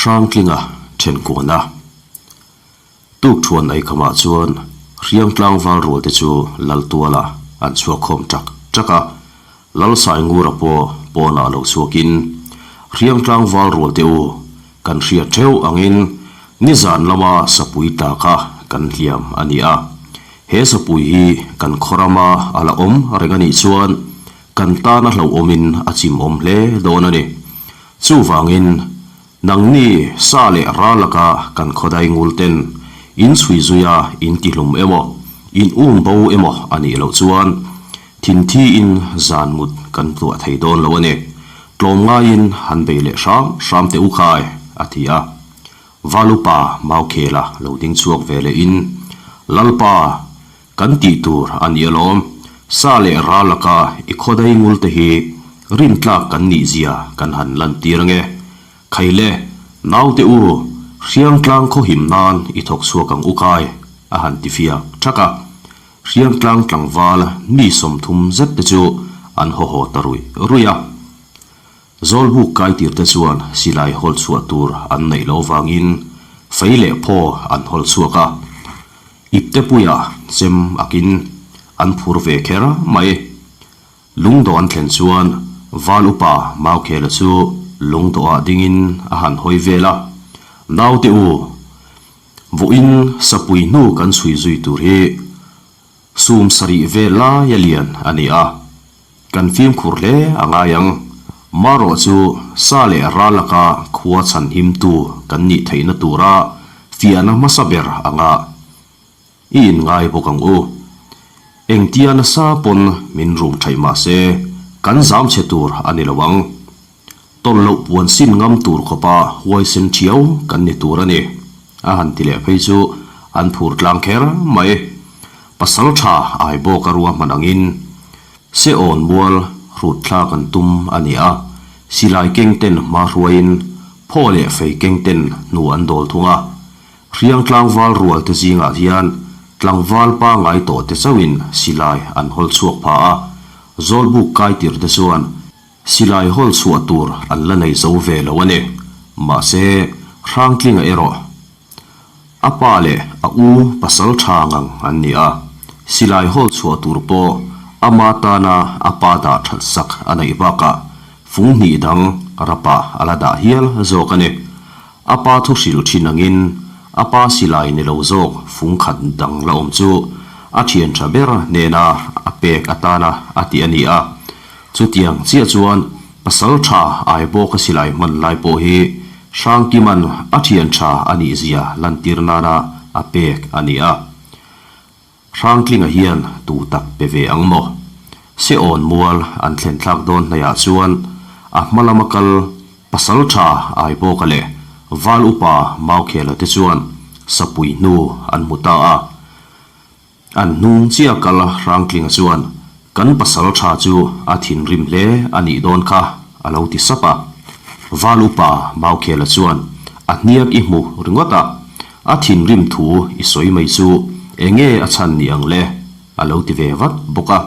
Hrangtlinga thenkuana Tukthuan eikhamah chuan Hriangtlang valrualte chu Laltuala an chhuak khawm ṭak ṭak a, Lalsaingura pawh pawnah lo chhuakin, Hriangtlang valrualte u, kan hriat ṭheuh angin nizan lama sapui tla kha kan hliam a ni a. He sapui hi kan khaw rama a la awm reng a nih chuan kan tana hlauhawmin a chimawm hle dawn a ni. Chuvangin, Nangni sa leh ral laka kan khawdai ngul ten in chhui zui a in tihlum emaw, in um bo emaw a nih loh chuan thinthi in zan mut kan tluah thei dawn lo a ni. Tlawmngaiin han bei leh hram hram teh u khai, a ti a. Valupa Maukhela lo ding chhuak ve leh in, Lalpa, Kan tih tur a ni alawm. Sa leh ral laka i khawdai ngul te hi rintlak kan nih zia kan han lantir ange. Khaile, naute u, Hriangtlang khaw him nan i thawk chhuak ang u kai, a han ti fiak thak a. Hriangtlang tlangval mi 30 zet te chu an haw haw ta ruih ruih a. Zawlbuk kaitir te chuan silai hawl chhuah tur an neih loh vangin fei leh phaw an hawl chhuak a, iptepuia chem akin an phur ve kher mai. Lungdawh an thlen chuan Val upa Maukhela chu lungdawhah dingin a han hawi vel a, Naute u, vawiin sapui hnu kan chhui zui tur hi Sum sarih vel lai a lian a ni a, kan fimkhur hle a ngai ang. Marawh chu sa leh ral laka khua chhan himtu kan nih theihna tura fiahna hmasa ber anga i inngai bawk ang u. Engtia nasa pawn min rum thaih mah se kan zam chhe tur a ni lo ang. Tawlh loh puan sin ngam tur khawpa huaisen thiau kan ni tur a ni, a han ti leh phei chu an phur tlang kher mai. Pasal tha ai bawk a ruahman angin se awn mual hrut thlak an tum a ni a, silai keng ten hma hruaiin phaw leh fei keng ten hnu an dawl thung a. Hriang tlangval rual te zingah hian tlangval pangai tawh te chauhin silai an hawl chhuak pha a, zawlbuk kai tir te chuan Silai hawl chhuah tur an la nei zo ve lo a ni. Mahse, Hrangtlinga erawh a pa leh a u pasal tha ngang an ni a, silai hawl chhuah tur pawh ama tana a pa dah that sak a neih bakah fung hnih dang rapah a la dah hial zawk a ni. A pa thu hrilh thin angin a pa silai ni lo zawk fung khat dang la awm chu a thian tha ber hnena a pek atana a ti a ni a. Chutiang chiah chuan pasal tha ai bawka silai hman lai pawh hi Hrangkiman a thian tha a nih zia lantir nana a pek a ni a. Hrangtlinga hian tu tak pe ve ang maw? Se awn mual an thlen thlak dawn hnaihah chuan a hma lama kal pasal tha ai bawka leh Val upa Maukhela te chuan sapui hnu an hmu ta a. An hnung chiah kal Hrangtlinga chuan, Kan pasal tha chu a thinrim hle a nih dawn kha, a lo ti sap a. Val upa Maukhela chuan, A hniak i hmu ringawt a, a thinrim thu i sawi mai chu enge a chhan ni ang le? a lo ti ve vat bawk a.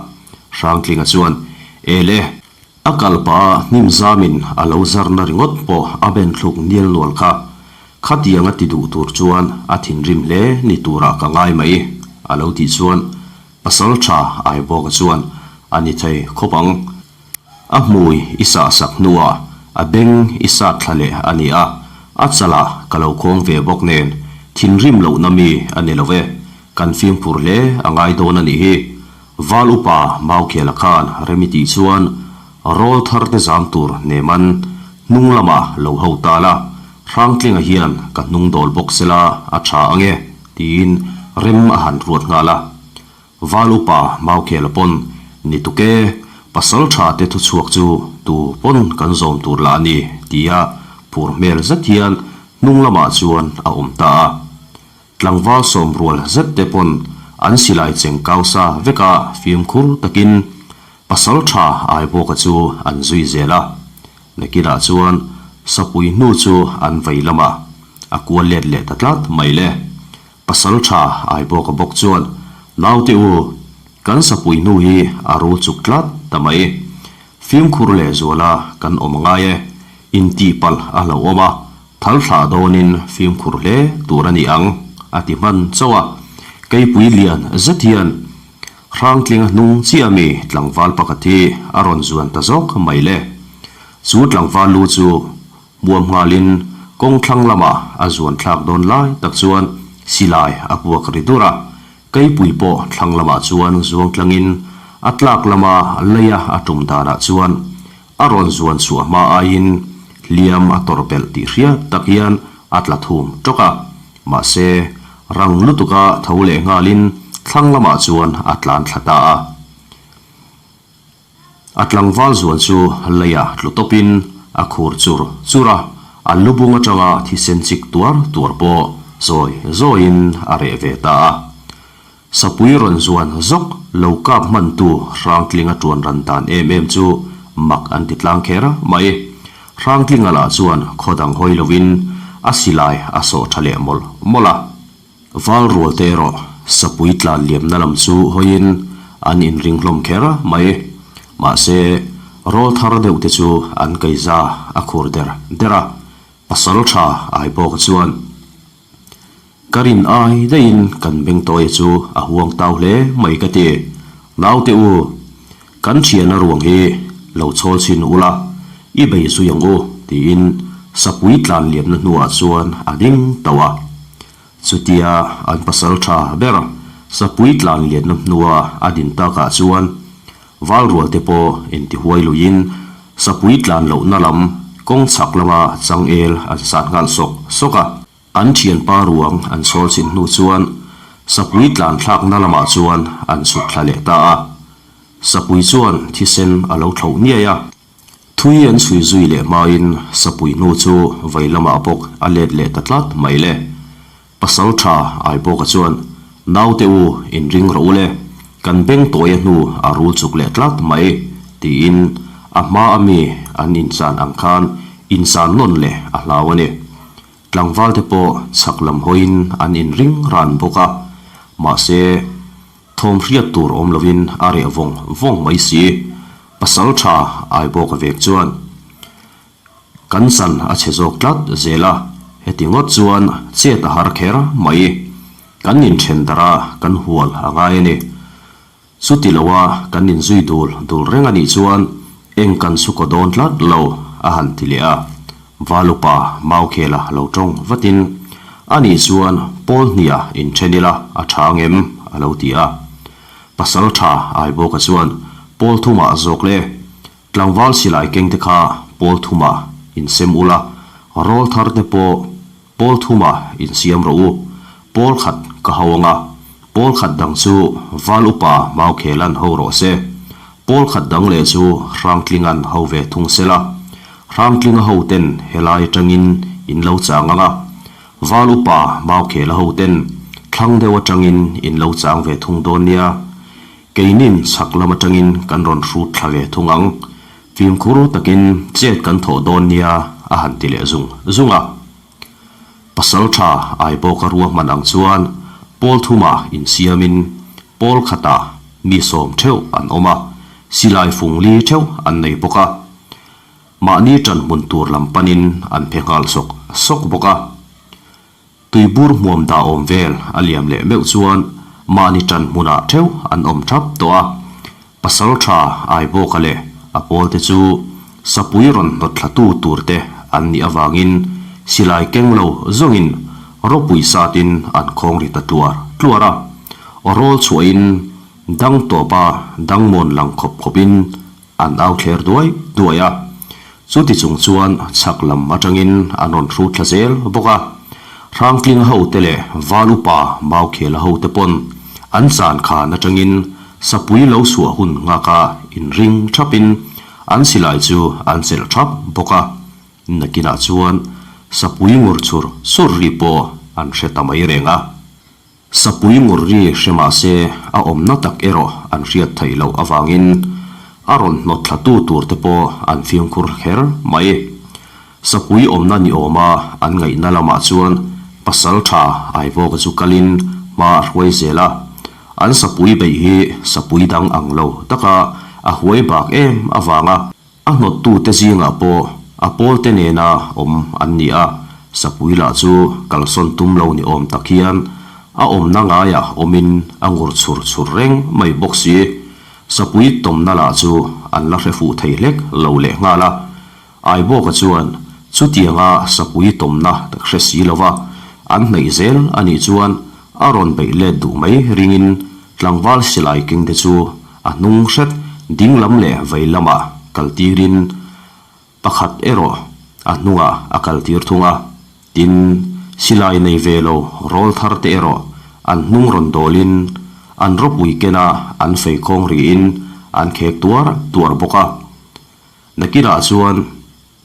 Hrangtlinga chuan, E le, a kal pah a hnim zamin a lo zarna ringawt pawh a ben thluk nial nual kha. Khatiang a ti duh tur chuan a thinrim hle ni turah ka ngai mai, a lo tih chuan pasal tha Aibawka chuan a ni thei khawp ang. A hmui i sah sak hnuah a beng i sat thla leh a ni a, a chalah ka lo khawng ve bawk nen thinrim lohna mi a ni lo e, kan fimkhur hle a ngai dawn a nih hi. Val upa Maukhela khan rem i tih chuan rawl thar te zam tur hneman hnung lamah lo ho ta la, Hrangtlinga hian ka hnung dawl bawk sela a tha ange tiin rem a han ruat nghal a. Val upa Maukhela pawn ni tuk e, pasal tha te thuchhuak chu tu pawn kan zawm tur lah a ni tia phur hmel zet hian hnung lamah chuan a awm ta a. Tlangval sawmrual zet te pawn an silai cheng kau sa vek a fimkhur takin pasal tha Aibawka chu an zui zel a. Nakinah chuan sapui hnu chu an vei lamah a kual let leh ta tlat mai le. Pasal tha Aibawka bawk chuan, Naute u, kan sapui hnu hi a rul chuk tlat ta mai. Fimkhur leh zuala kan awm angai e, intihpalh a hlauhawm a. Thal thlah dawnin fimkhur hle tur a ni ang, a ti hman chauh a. Keipui lian zet hian Hrangtlinga hnung chiah mi tlangval pakhat hi a rawn zuan ta zawk mai le. Chu tlangval lu chu hmuam nghalin kawng thlang lamah a zuan thlak dawn lai tak chuan silai a puak ri dur a. Keipui pawh thlang lamah chuan zuang tlangin a tlak lama leia a tum danah chuan A rawn zuan chhuah hma aiin hliam a tawrh belh tih hriat tak hian a tla thum tawk a, mahse rang lutuka tho leh nghalin thlang lamah chuan a tlan thla ta a. A tlangval zuan chu leia tlu tawpin a khur chur chur a, a lubung atanga thisen chik tuar tuar pawh zawi zawiin a reh ve ta a. Sapui rawn zuan zawk lo kap hmantu Hrangtlinga tuan ran dan em em chu mak an ti tlang kher mai. Hrangtlinga lah chuan khaw dang hawi lovin a silai a sawh tha leh mawlh mawlh a. Val rual te erawh sapui tlan liamna lam chu hawiin an inring hlawm kher mai. Mahse, rawl thar deuh te chu an keiza a khur der der a, pasal tha ai bawk chuan. Ka rin ai daihin kan bengtawia chu a huang tau hle mai ka ti. Naute u, kan thiana ruang hi lo chhawl chhin ula, i bei zui ang u, tiin sapui tlan liamna hnuah chuan a ding tauh a. Chutia an pasal tha ber sapui tlan lianna hnua a din takah chuan Valrualte pawh intihuai luiin sapui tlan lohna lam kawng chhak lama changel an sat nghal sawk sawk a. An thianpa ruang an sawl chin hnu chuan sapui tlan thlakna lamah chuan an chhuk thla leh ta a. Sapui chuan thisen a lo thloh niai a. Thui an chhui zui leh hmain sapui hnu chu vei lamah bawk a let leh ta tlat mai le. Pasal tha Aibawka chuan, Naute u, inring rawh u le, kan beng tawia hnu a rul chuk leh tlat mai, tiin a hma a mi an inchan ang khan inchan nawn leh a hlau a ni. Tlangvalte pawh chhak lam hawiin an inring ran bawk a, mahse, thawm hriat tur awm lovin a reh vawng vawng mai si. Pasal tha Aibawka vek chuan. Kan chan a chhe zawk tlat zel a, heti ngawt chuan chet a har kher mai. Kan inthen darh a, kan hual a ngai a ni. Chuti loa kan inzui dul dul reng a nih chuan eng kan chu kaw dawn tlat lo, a han ti leh a. Valupa Maukhela lo tawng vatin, A nih chuan pawl hniah inthen ila a tha ngem? a lo ti a. Pasal tha Aibawka chuan, Pawl thumah zawk le. Tlangval silai keng te kha pawl thumah insem ula, rawl thar te pawh pawl thumah insiam rawh u. Pawl khat ka ho anga, pawl khat dang chu Val Upa Maukhelan ho rawh se. Pawl khat dang leh chu Hrangtlingan ho ve thung sela. Hrangtlinga ho ten helai atangin in lo chang anga, Val Upa Maukhela ho ten thlang deuh atangin in lo chang ve thung dawn nia. Keinin chhak lam atangin kan rawn hrut thla ve thung ang. Fimkhur takin chet kan thawh dawn nia a han ti leh zung zung a. Pasal tha Aibawka ruahman ang chuan pawl thumah insiamin pawl khatah mi sawm theuh an awm a, silai fung li theuh an nei bawk a. Mahni ṭanhmun tur lam panin an phe nghal sawk sawk bawk a. Tuibur hmuam dah awm vel a liam leh meuh chuan mahni ṭan hmunah ṭheuh an awm ṭhap tawh a, pasal ṭha Aibawka leh a pawlte chu sapui rawn hnawt thlatu turte an nih avangin silai keng lo zawngin ropui satin an khawng ri ta tluar tluar a, aw rawl chhuahin dang tawpa dangmawn lang khawp khawpin An au thler duai duai a, chuti chung chuan chhak lam atangin an rawn hrut thla zel bawk a. Hrangtlinga hote leh Val Upa Maukhela hote pawn an chan khan atangin sapui lo chhuah hun nghaka inring thapin an silai chu an chelh thap bawk a. Nakinah chuan sapui ngur chur chur ri pawh an hre ta mai reng a. Sapui ngur ri hre mah se a awmna tak erawh an hriat theih loh avangin a rawn hnawt thlatu tur te pawh an fimkhur kher mai. Sapui awmna ni awma an ngaihna lamah chuan pasal tha Aivawka chu kalin hma a hruai zel a, an sapui beih hi sapui dang ang lo taka a huai bak em avanga, A hnawttute zingah pawh a pawlte nena awm an ni a. Sapui lah chu kalsawn tum lo ni awm tak hian a awmna ngaiah awmin a ngur chhur chhur reng mai bawk si. Sapui tawmna lah chu an la hre fuh thei hlek lo leh nghal a. Aibawka chuan chutianga sapui tawmna tak hre si lova an hnaih zel a nih chuan a rawn beih let duh mai ringin tlangval silai kengte chu a hnung hret ding lam leh vei lamah kal tirin Pakhat erawh a hnungah a kal tir thung a, tin, silai nei ve lo rawl thar te erawh an hnung rawn dawlin an rawpui kena an fei khawng riin an khek tuar tuar bawk a. Nakinah chuan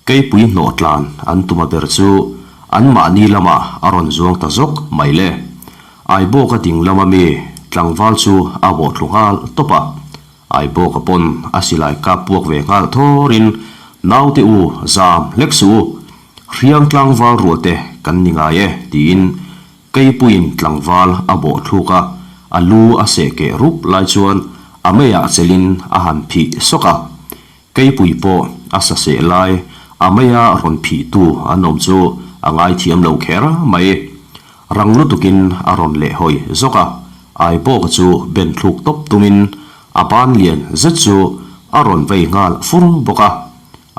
keipui hnawh tlan an tuma ber chu anmahni lamah a rawn zuang ta zawk mai le. Aibawka ding lama mi tlangval chu a bawhthlu nghal tawp a. Aibawka pawn a silai kap puak ve nghal thawrin, Naute u, zam hlek suh u, hriang tlangval rualte kan ni ngai e, tiin Keipuiin tlangval a bawh thluk a, a lu a seh keh rup lai chuan a meiah chelin a han phih sawk a. Keipui pawh a sa seh lai a meia rawn phihtu an awm chu a ngaithiam lo kher mai. Rang lutukin a rawn leh hawi zawk a, Aibawka chu ben thluk tawp tumin a ban lian zet chu a rawn vei nghal fur bawk a.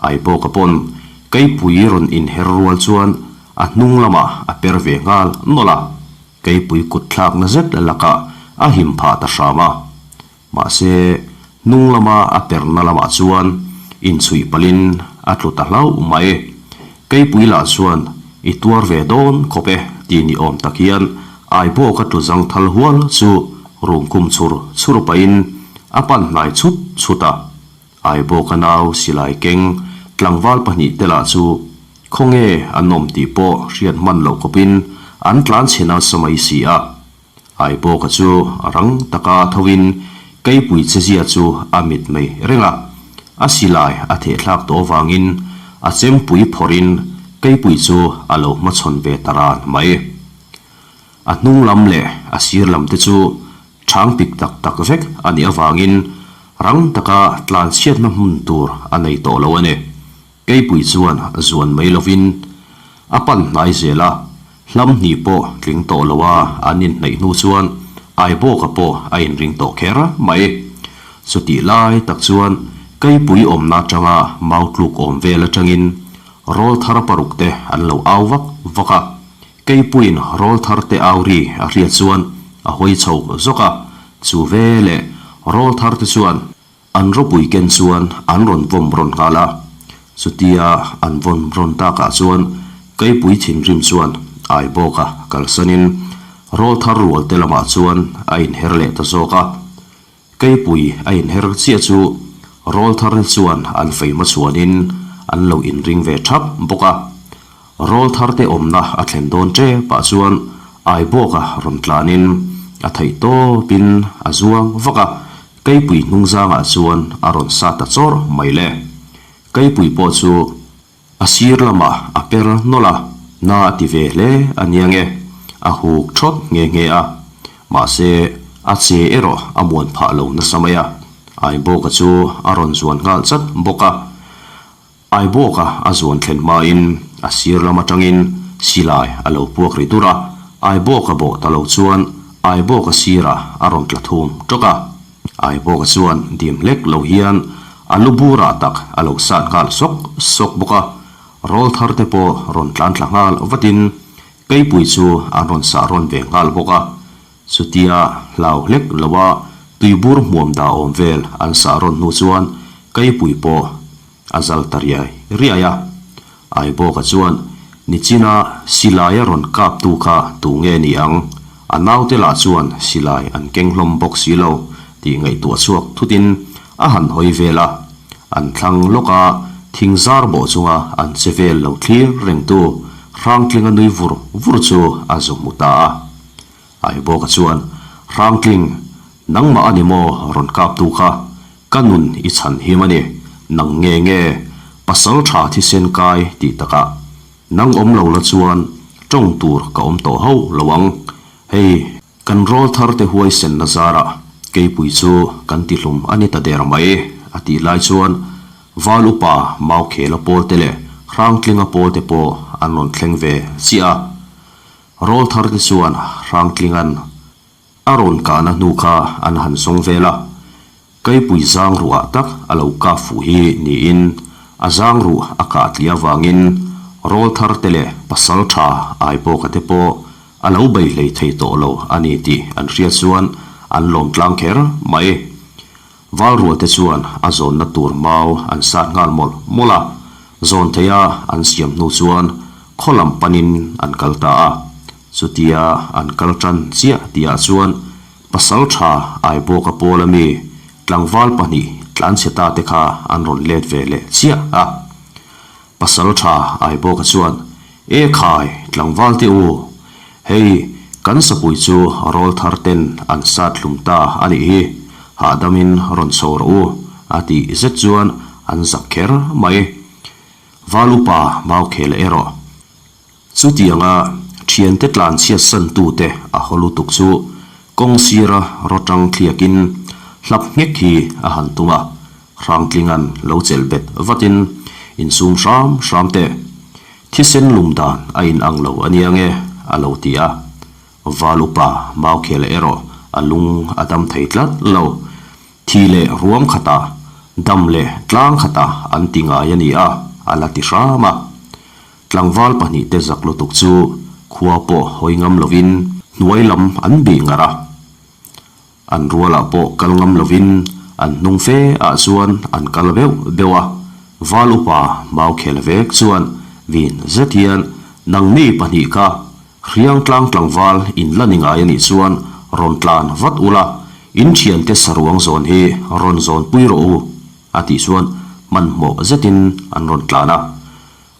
Aibawka pawn Keipui rawn inher rual chuan a hnung lamah a per ve nghal nawlh a, Keipui kut thlakna zet lakah a him phah ta hram a. Mahse, hnung lama a perna lamah chuan inchhuih palhin a tlu ta hlauh mai. Keipui lah chuan i tuar ve dawn khawp e ti ni awm tak hian Aibawka tlu zang thal hual chu rum khum chhur chhur pahin a pan hnai chhut chhut a. Aibawka nau silai keng tlangval pahnihte lah chu khawnge an awm tih pawh hriat hman loh khawpin an tlan chhe nasa mai si a. Aibawka chu rang taka thovin Keipui chezia chu a mit mai reng a, a silai a thehthlak tawh avangin a chempui phawrhin Keipui chu a lo hmachhawn ve ta ran mai. A hnung lam leh a sir lam te chu chhang pik tak tak vek a nih avangin rang taka tlanchhiatna hmun tur a nei tawh lo a ni. Keipui chuan zuan mai lovin a pan hnai zel a, hlam hnih pawh tling tawh lo a an inhnaih hnu chuan Aibawka pawh a inring tawh kher mai. Chutih lai tak chuan Keipui awmna atanga mau tluk awm vel atangin rawl thar paruk te an lo au vak vak a, Keipuiin rawl thar te au ri a hriat chuan a hawi chho zawk a, chu veleh rawl thar te chuan An ropui ken chuan an rawn vawm rawn nghal a, chutia an vawn rawn takah chuan Keipui thinrim chuan Aibawka kalsanin rawlthar rual te lamah chuan a inher leh ta zawk a. Keipui a inher chiah chu rawlthar te chuan an fei hmachhuanin an lo inring ve thap bawk a. Rawlthar te awmna a thlen dawn tepah chuan Aibawka rawn tlanin a theih tawpin a zuang vak a, Keipui hnung zangah chuan a rawn sa ta chawr mai le. Keipui pawh chu a sir lamah a per nawlh a, na a ti ve hle a nia nge, a huk thawt nghe nghe a. Mahse, a che erawh a muan phah lo nasa mai a, Aibawka chu a rawn zuan nghal chat bawk a. Aibawka a zuan thlen hmain a sir lam atangin silai a lo puak ri dur a, Aibawka bawh ta lo chuan Aibawka sirah a rawn tla thum tawk a. Aibawka chuan dim hlek lo hian a lu burah tak a lo sat nghal sawk sawk bawk a, rawl thar te pawh rawn tlan thla nghal vatin Keipui chu an rawn sah rawn ve nghal bawk a. Chutia hlau hlek loa tuibur hmuam dah awm vel an sah rawn hnu chuan Keipui pawh a zal ta riai riai a. Aibawka chuan Nichina silai a rawn kap tu kha tu nge ni ang? A naute lah chuan silai an keng hlawm bawk si lo tih ngaihtuah chhuak thutin a han hawi vel a. An thlang lawk a, thing zar bawh chunga an che vel lo thlir rengtu Hrangtlinga nui vur vur chu a zu hmu ta a. Aibawka chuan, Hrangtling, nangmah a ni maw rawn kaptu kha? Ka nun i chhan him a ni, nang nge nge, pasal tha thisen kai tih takah. Nang awm lo la chuan tawng tur ka awm tawh hauh lo ang. Hei, kan rawl thar te huaisenna zarah keipui chu kan tihlum a ni ta der mai, a tih lai chuan Val upa Maukhela pawl te leh Hrangtlinga pawl te pawh an rawn thleng ve chiah a. Rawlthar te chuan Hrangtlinga'n a rawn kahna hnu kha an han zawng vel a, Keipui zang ruhah tak a lo kah fuh hi niin a zang ruh a kah tliah avangin rawlthar te leh pasal tha Aibawka te pawh a lo bei hlei thei tawh lo a ni tih an hriat chuan an lawm tlang kher mai. Valrual te chuan a zawnna tur mau an sat nghal mawlh mawlh a, zawn theia an siam hnu chuan khaw lam panin an kal ta a. Chutia an kal tan chiah tihah chuan Pasal tha Aibawka pawl ami tlangval pahnih tlanchhe ta te kha an rawn let ve leh chiah a. Pasal tha Aibawka chuan, E khai, tlangval te u, hei kan sapui chu rawl thar ten an sat hlum ta a nih hi, hahdamin rawn chho rawh u, a tih zet chuan an zak kher mai. Val upa Maukhela erawh Chutianga thiante tlanchhiat santute a haw lutuk chu kawng sira rawtang thliakin hlap nghek hi a han tum a, Hrangtlinga'n lo chelh bet vatin insum hram hram teh. Thisen lum dan a inang lo a nia nge a lo ti a. Val upa Maukhela erawh a lung a dam thei tlat lo. Thi leh ruam khatah, dam leh tlang khatah an ti ngai a ni a, a la ti hram a. Tlangval pahnihte zak lutuk chu khua pawh hawi ngam lovin hnuai lam an bih ngar a. An rualah pawh kal ngam lovin an hnung fe ah chuan an kal beuh beuh a. Val upa Maukhel vek chuan vin zet hian nangni pahnih kha Hriangtlang tlangval in la ni ngai a nih chuan rawn tlan vat ula, in thiante saruang zawn hi rawn zawnpui rawh u, a tih chuan hmanhmawh zetin an rawn tlan a.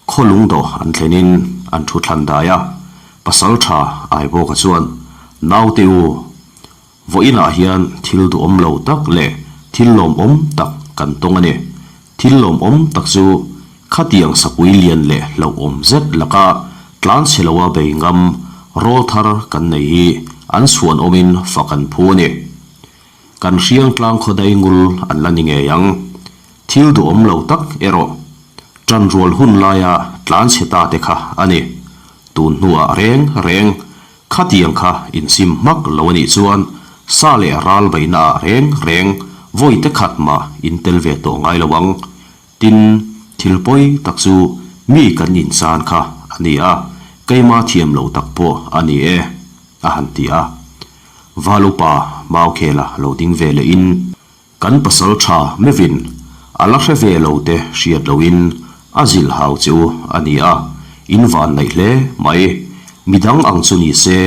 Khaw lungdawh an thlenin an thu thlan dai a, pasal tha Aibawka chuan, Naute u, vawiinah hian thil duhawm lo tak leh thil lawmawm tak kan tawng a ni. Thil lawmawm tak chu khatiang sapui lian leh hlauhawm zet laka tlanchhe loa bei ngam rawl thar kan nei hi an chhuanawmin fak an phu a ni. Kan hriangtlang khawdai ngul an la ni ngei ang. Thil duhawm lo tak erawh ṭanrual hun laia tlanchhe ta te kha a ni. Tun hnuah reng reng khatiang kha insim hmak lo a nih chuan sa leh ral beihnaah reng reng vawi te khat mah in tel ve tawh ngai lo ang. Tin, thil pawi tak chu mi kan inchan kha a ni a, keima thiam lo tak pawh a ni e, a han ti a. Val upa Maukhela lo ding ve lehin, Kan pasal tha mevin a la hre ve lo te hriat loin a zilh hau che u a ni a, in van naih hle mai. Midang ang chu ni se,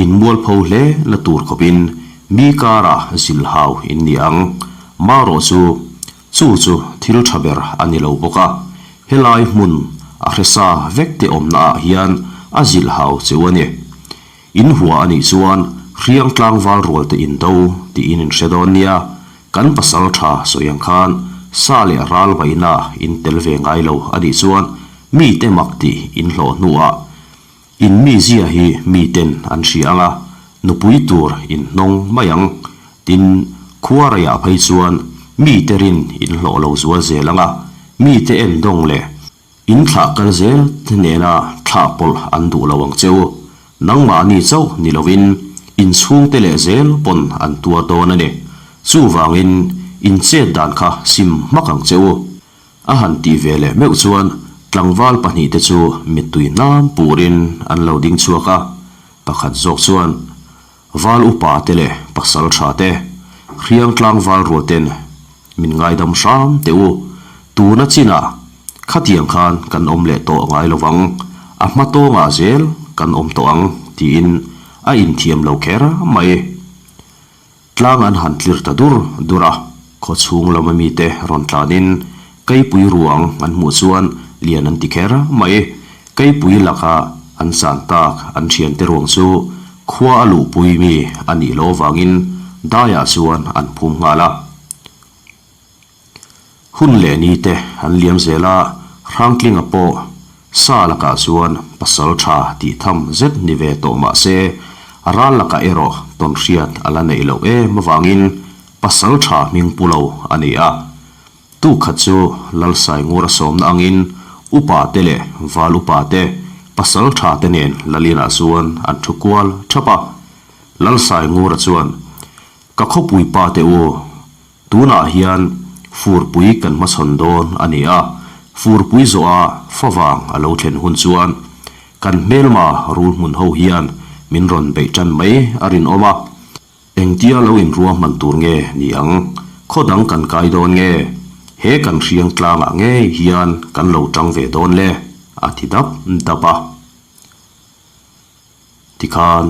in mualpho hle la tur khawpin mi karah zilh hau in ni ang. Marawh chu, chu chu thil tha ber a ni lo bawk a, helai hmun a hresa vek te awmna ah hian a zilh hau che u a ni. In hua a nih chuan hriang tlangval rual te in do tiin in hre dawn nia, kan pasal tha sawi ang khan sa leh ral vaina in tel ve ngai lo a nih chuan mite mak tih in hlawh hnuah in mizia hi miten an hria ang a, nupui tur in hnawng mai ang. Tin, khua reiah phei chuan mite rin in hlawh lo zual zel ang a, mite endawng leh In thlah kal zel te nena thlah pawlh an duh lo ang che u. Nangmahni chauh ni lovin in chhungte leh zel pawn an tuar dawn a ni. Chuvangin in chet dan kha sim hmak ang che u. A han tih ve leh meuh chuan tlangval pahnihte chu mittui hnam purin an lo ding chhuak a. Pakhat zawk chuan Val upa te leh pasal tha te, hriang tlangval rual ten min ngaidam hram teh u, tuna chinah khatiang khan kan awm leh tawh ngai lo vang, a hma tawngah zel kan awm tawh ang tiin a inthiam lo kher mai. Tlang an han tlir ta dur dur a, khaw chhung lama mite rawn tlanin Keipui ruang an hmuh chuan lian an ti kher mai. Keipui laka an chan tak an thiante ruang chu khua a luhpui mi a nih loh avangin daiah chuan an phum nghal a. Hun leh ni te an liam zel a, Hrangtlinga pawh sa lakah chuan pasal tha tih tham zet ni ve tawh mah se, ral lakah erawh tawnhriat a la neih loh em avangin pasal tha hming pu lo a ni a. Tuk khat chu Lalsaingura sawmna angin upa te leh val upa te. Pasalṭha te nen Lalina chuan an thu kual ṭhap a. Lalsaingura chuan, Ka khawpui pa te u, tunah hian furpui kan hmachhawn dawn a ni a, furpui zawha favang a lo thlen hun chuan kan hmelma rul hmun ho hian min rawn beih ṭan mai a rinawm a. Engtia lo inruahman tur nge ni ang? Khaw dang kan kai dawn nge? He kan hriang tlangah ngei hian kan lo tang ve dawn le? a ti dap dap a. Tikhan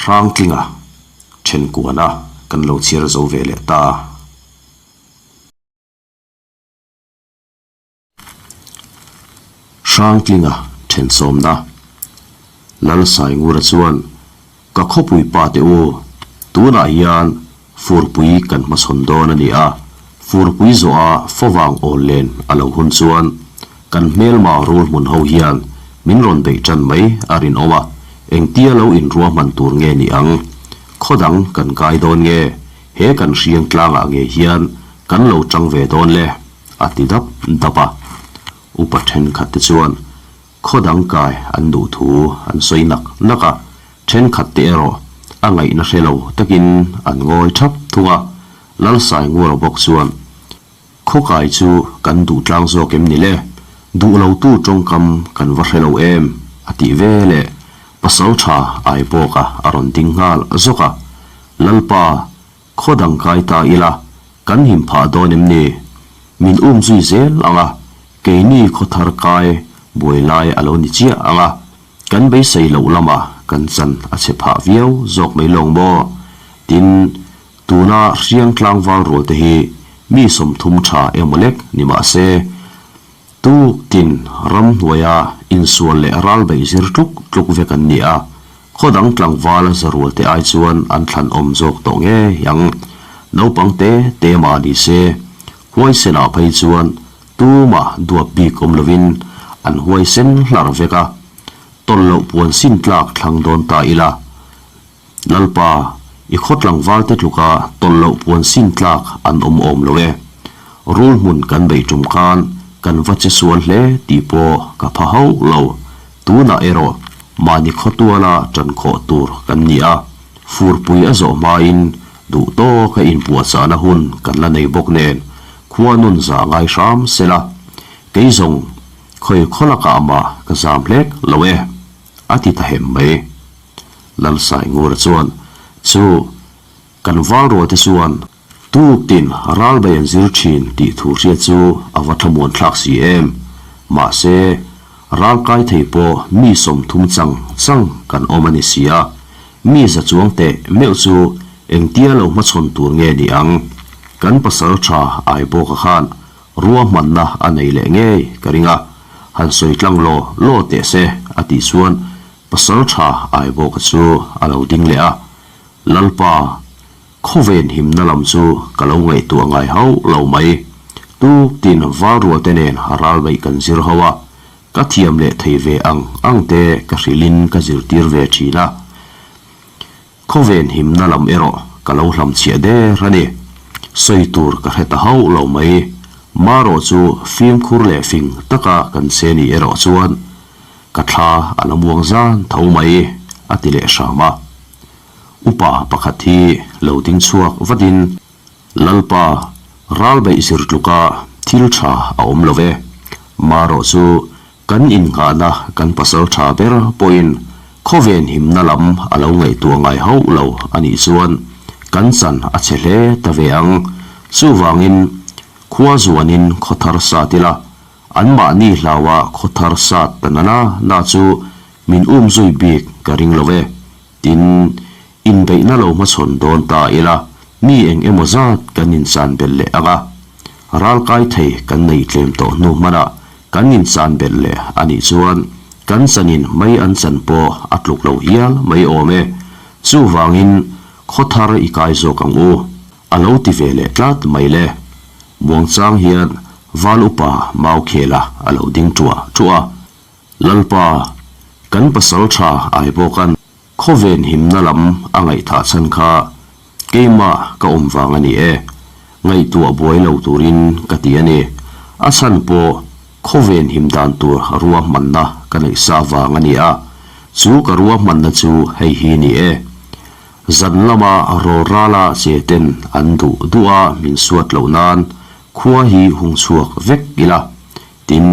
Hrangtlinga thenkuana kan lo chhiar zo ve leh ta. Hrangtlinga thensawmna Lalsaingura chuan, Ka khawpui pa te u, tunah hian furpui kan hmachhawn dawn a ni a, furpui zawha favang awl len a lo hun chuan kan hmelma rul hmun ho hian min rawn beih tan mai a rinawm a, engtia lo inruahman tur nge ni ang? Khaw dang kan kai dawn nge? He kan hriang tlangah ngei hian kan lo tang ve dawn le? A ti dap dap a. Upa thenkhat te chuan khaw dang kai an duh thu an sawi nak nak a, thenkhat te erawh a ngaihna hre lo takin an ngawi thap thung a. Lalsaingura bawk chuan, Khaw kai chu kan duh tlang zawk em ni le? Duh lo tu tawngkam kan va hre lo em? a tih ve leh Pasaltha Aibawka a rawn ding nghal zawk a. Lalpa, Khaw dang kai ta ila, kan him phah dawn em ni? Min um zui zel ang a, keini khaw thar kai buai lai a lo ni chiah ang a, kan beisei loh lamah kan chan a chhe phah viau zawk mai lawng maw? Tin, tuna hriang tlangval rual te hi mi 30 tha emaw lek ni mah se, Tuk tin ramhnuaia insual leh ral beih zir tluk tluk vek an ni a, khaw dang tlangval a zarual te ai chuan an thlan awm zawk tawh ngei ang. Naupang te te mah ni se, huaisenah phei chuan tumah duap bik awm lovin an huaisen hlar vek a, tawlh loh puan sin tlak thlang dawn ta ila. Lalpa, i khaw tlangval te tluka tawlh loh puan sin tlak an awm awm lo e. Rul hmun kan beih tum khan kan va che sual hle tih pawh ka pha hauh lo. Tunah erawh mahni khaw tuala ṭan khawh tur kan ni a, furpui a zawh hmain duh tawka inpuahchahna hun kan la nei bawk nen khua nun zah ngai hram sela, kei zawng khawi khaw lakah mah ka zam hlek lo e, a ti ta hem mai. Lalsaingura chuan, Chu, kan valrualte chuan tuktin ral bei an zir thin tih thu hriat chu a va thlamuan thlak si em. Mahse, ral kai thei pawh mi 30 chang chang kan awm a ni si a, mi za chuang teh meuh chu engtia lo hmachhawn tur nge ni ang? Kan pasal tha Aibawka khan ruahmanna a nei leh ngei ka ring a, han sawi tlang law law teh se a tih chuan Pasal tha Aibawka chu a lo ding leh a, Lalpa, khawven himna lam chu ka lo ngaihtuah ngai hauh lo mai. Tuk tin valrualte nen ral beih kan zir ho a, ka thiam leh thei ve ang ang te ka hrilhin ka zirtir ve thin a. Khawven himna lam erawh ka lo hlamchhiah der a ni. Sawi tur ka hre ta hauh lo mai. Marawh chu fimkhur leh fing taka kan che ni erawh chuan ka thla a la muang zan tho mai, a ti leh hram a. Upa pakhat hi lo ding chhuak vatin, Lalpa, ral beih zir tluka thil tha a awm lo ve. Marawh chu Kan innghahna kan pasal tha ber pawhin khawven himna lam a lo ngaihtuah ngai hauh lo a nih chuan kan chan a chhe hle ta ve ang. Chuvangin khua zuanin khaw thar sat ila, anmahni hlaua khaw thar sat ta na na na chu min um zui bik ka ring lo e. Tin, inbeihna lo hmachhawn dawn ta ila, mi eng emaw zat kan insan belh leh ang a. Ral kai thei kan nei tlem tawh hnu hmanah kan insan belh leh a nih chuan kan chanin mai an chan pawh a tluk lo hial mai awm e. Chuvangin khaw thar i kai zawk ang u, a lo ti ve leh tlat mai le. Muangchang hian Val upa Maukhela a lo ding ṭuah ṭuah a. Lalpa, kan pasal tha ai bawk an khawven himna lam a ngaihthah chhan kha keimah ka awm vang a ni e, ngaihtuah buai lo turin ka ti a ni. A chhan pawh. Khawven him dan tur ruahmanna ka neih sa vang a ni a, chu ka ruahmanna chu hei hi ni e. Zan lama rawlrala che ten an duh duh a min suat loh nan khua hi hung chhuak vek ila. Tin,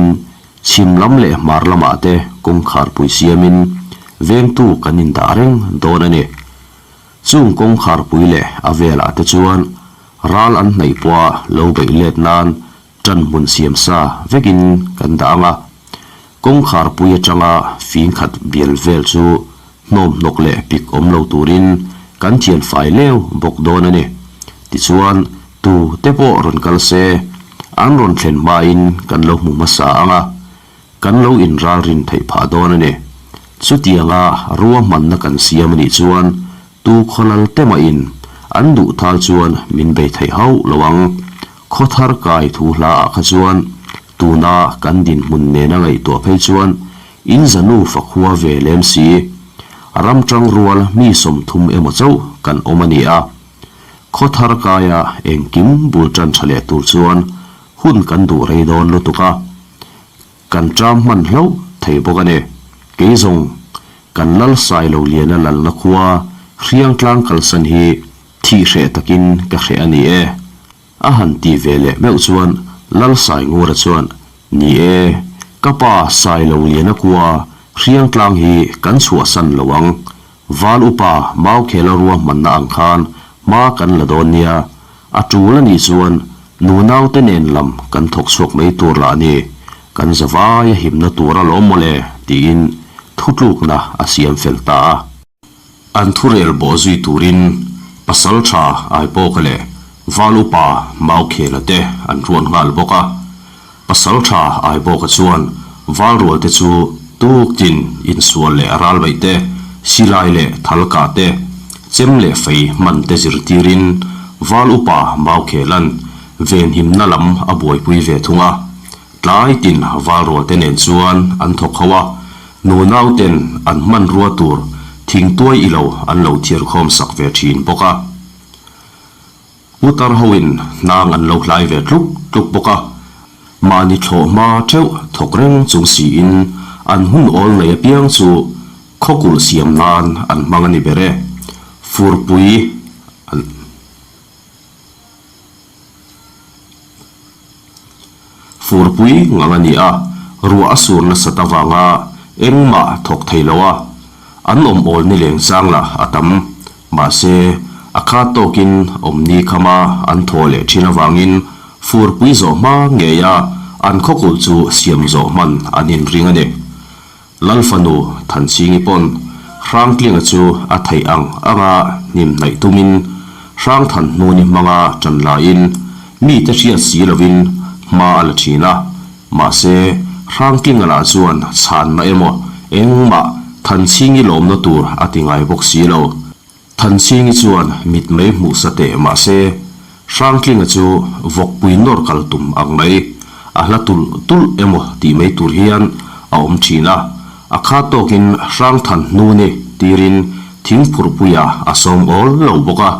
chhim lam leh hmar lamah te kawngkharpui siamin vengtu kan indah reng dawn a ni. Chung kawngkharpui leh a velah te chuan ral an hnaih pawha lo beih let nan ṭan hmun siam sa vekin kan dah ang a. Kawngkharpui aṭanga fing khat bial vel chu hnawm hnawk leh pik awm lo turin kan thian fai leu bawk dawn a ni. Tichuan, tu te pawh rawn kal se, an rawn thlen hmain kan lo hmu hmasa ang a, kan lo inralrin theih phah dawn a ni. Chutianga ruahmanna kan siam a nih chuan tu khawlal te mahin an duh thal chuan min bei theih hauh lo ang. Khawthar kai thu hla ah kha chuan tuna kan dinhmun nena ngaihtuah phei chuan in zanu fakhua ve lem si. Ram tang rual mi 30 emaw chauh kan awm a ni a. Khawthar kaia engkim bul tan tha leh tur chuan hun kan duh rei dawn lutuk a. Kan ṭam hman hlauh thei bawk a ni. Kei zawng, kan lal Sailo Liana lalna khua Hriangtlang kalsan hi thih hreh takin ka hreh a ni e. A han ti ve leh meuh chuan Lal Saingura chuan, Ni e, ka pa Sailo Liana khua Hriangtlang hi kan chhuahsan lo ang. Val upa Maukhela ruahmanna ang khan hma kan la dawn nia. A tul a nih chuan nunaute nen lam kan thawk chhuak mai tur lah a ni, kan zavai a himna tur a lawm mawle tiin thutlukna a siam fel ta a. An thurel bawh zui turin Pasaltha Aipawka leh Val Upa Maukhela te an ruat nghal bawk a. Pasaltha Aibawka chuan Valrual te chu tuktin insual leh ralbaih te, silai leh thalkah te, chem leh fei hman te zirtirin Val Upa Maukhelan venhimna lam a buaipui ve thung a. Tlai tin Valrual te nen chuan an thawk ho a, nunau ten an hmanrua tur thingtuai ilo an lo thiarkhawm sak ve thin bawk a. Putar hoin hnang an lo hlai ve tluk tluk bawk a, mahni thlawh hma theuh thawk reng chung siin an hun awl nei apiang chu khawkulh siam nan an hmang a ni ber e. Furpui an Furpui ngang a ni a, ruah a sur nasat avanga engmah thawk thei lo a, an awm awl ni leng chang lah a tam. Mahse, a khat tawkin awmni khama an thaw leh thin avangin furpui zawh hma ngeia an khawkulh chu siam zawh hman an inring a ni. Lal fanu Thanchhingi pawn Hrangtlinga chu a theih ang anga hnim hnaih tumin Hrangthan hnuni hmanga ṭan laiin mite hriat si lovin hma a la ṭhin a. Mahse, Hrangtlinga lah chuan chhanna emaw engmah Thanchhingi lawmna tur a ti ngai bawk si lo. Thanchhingi chuan mitmei hmuh sa teh mahse, Hrangtlinga chu vawkpui nawr kal tum ang mai, a hla tulh tulh emaw tih mai tur hian a awm thin a. A kha tawkin Hrangthan hnuni tirin thingphurhpuia a sawm awl lo bawk a.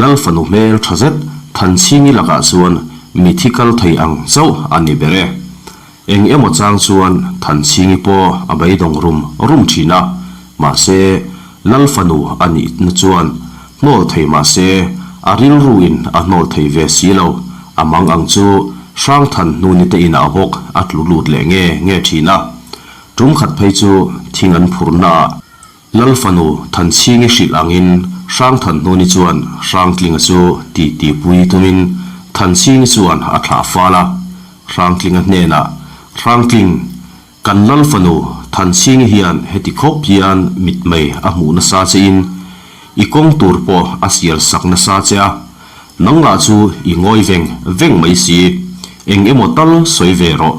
Lal fanu hmel tha zet Thanchhingi lakah chuan mithi kal thei ang chauh a ni ber e. Eng emaw chang chuan Thanchhingi pawh a beidawng rum rum thin a, mahse Lal fanu a nihna chuan hnawl thei mahse a rilruin a hnawl thei ve si lo, a mang ang chu Hrangthan hnuni te inah bawk a tlu lut leh nge nge thin a. Tum khat phei chu thing an phurnaah Lal fanu Thanchhingi hrilh angin Hrangthanhnuni chuan Hrangtlinga chu titi pui tumin Thanchhingi chuan a thlah fal a. Hrangtlinga hnenah, Hrangtling, kan Lal fanu Thanchhingi hian heti khawp hian mitmei a hmuh nasa chein i kawng tur pawh a sial sak nasa che a, nang lah chu i ngawi veng veng mai si, eng emaw tal sawi ve rawh,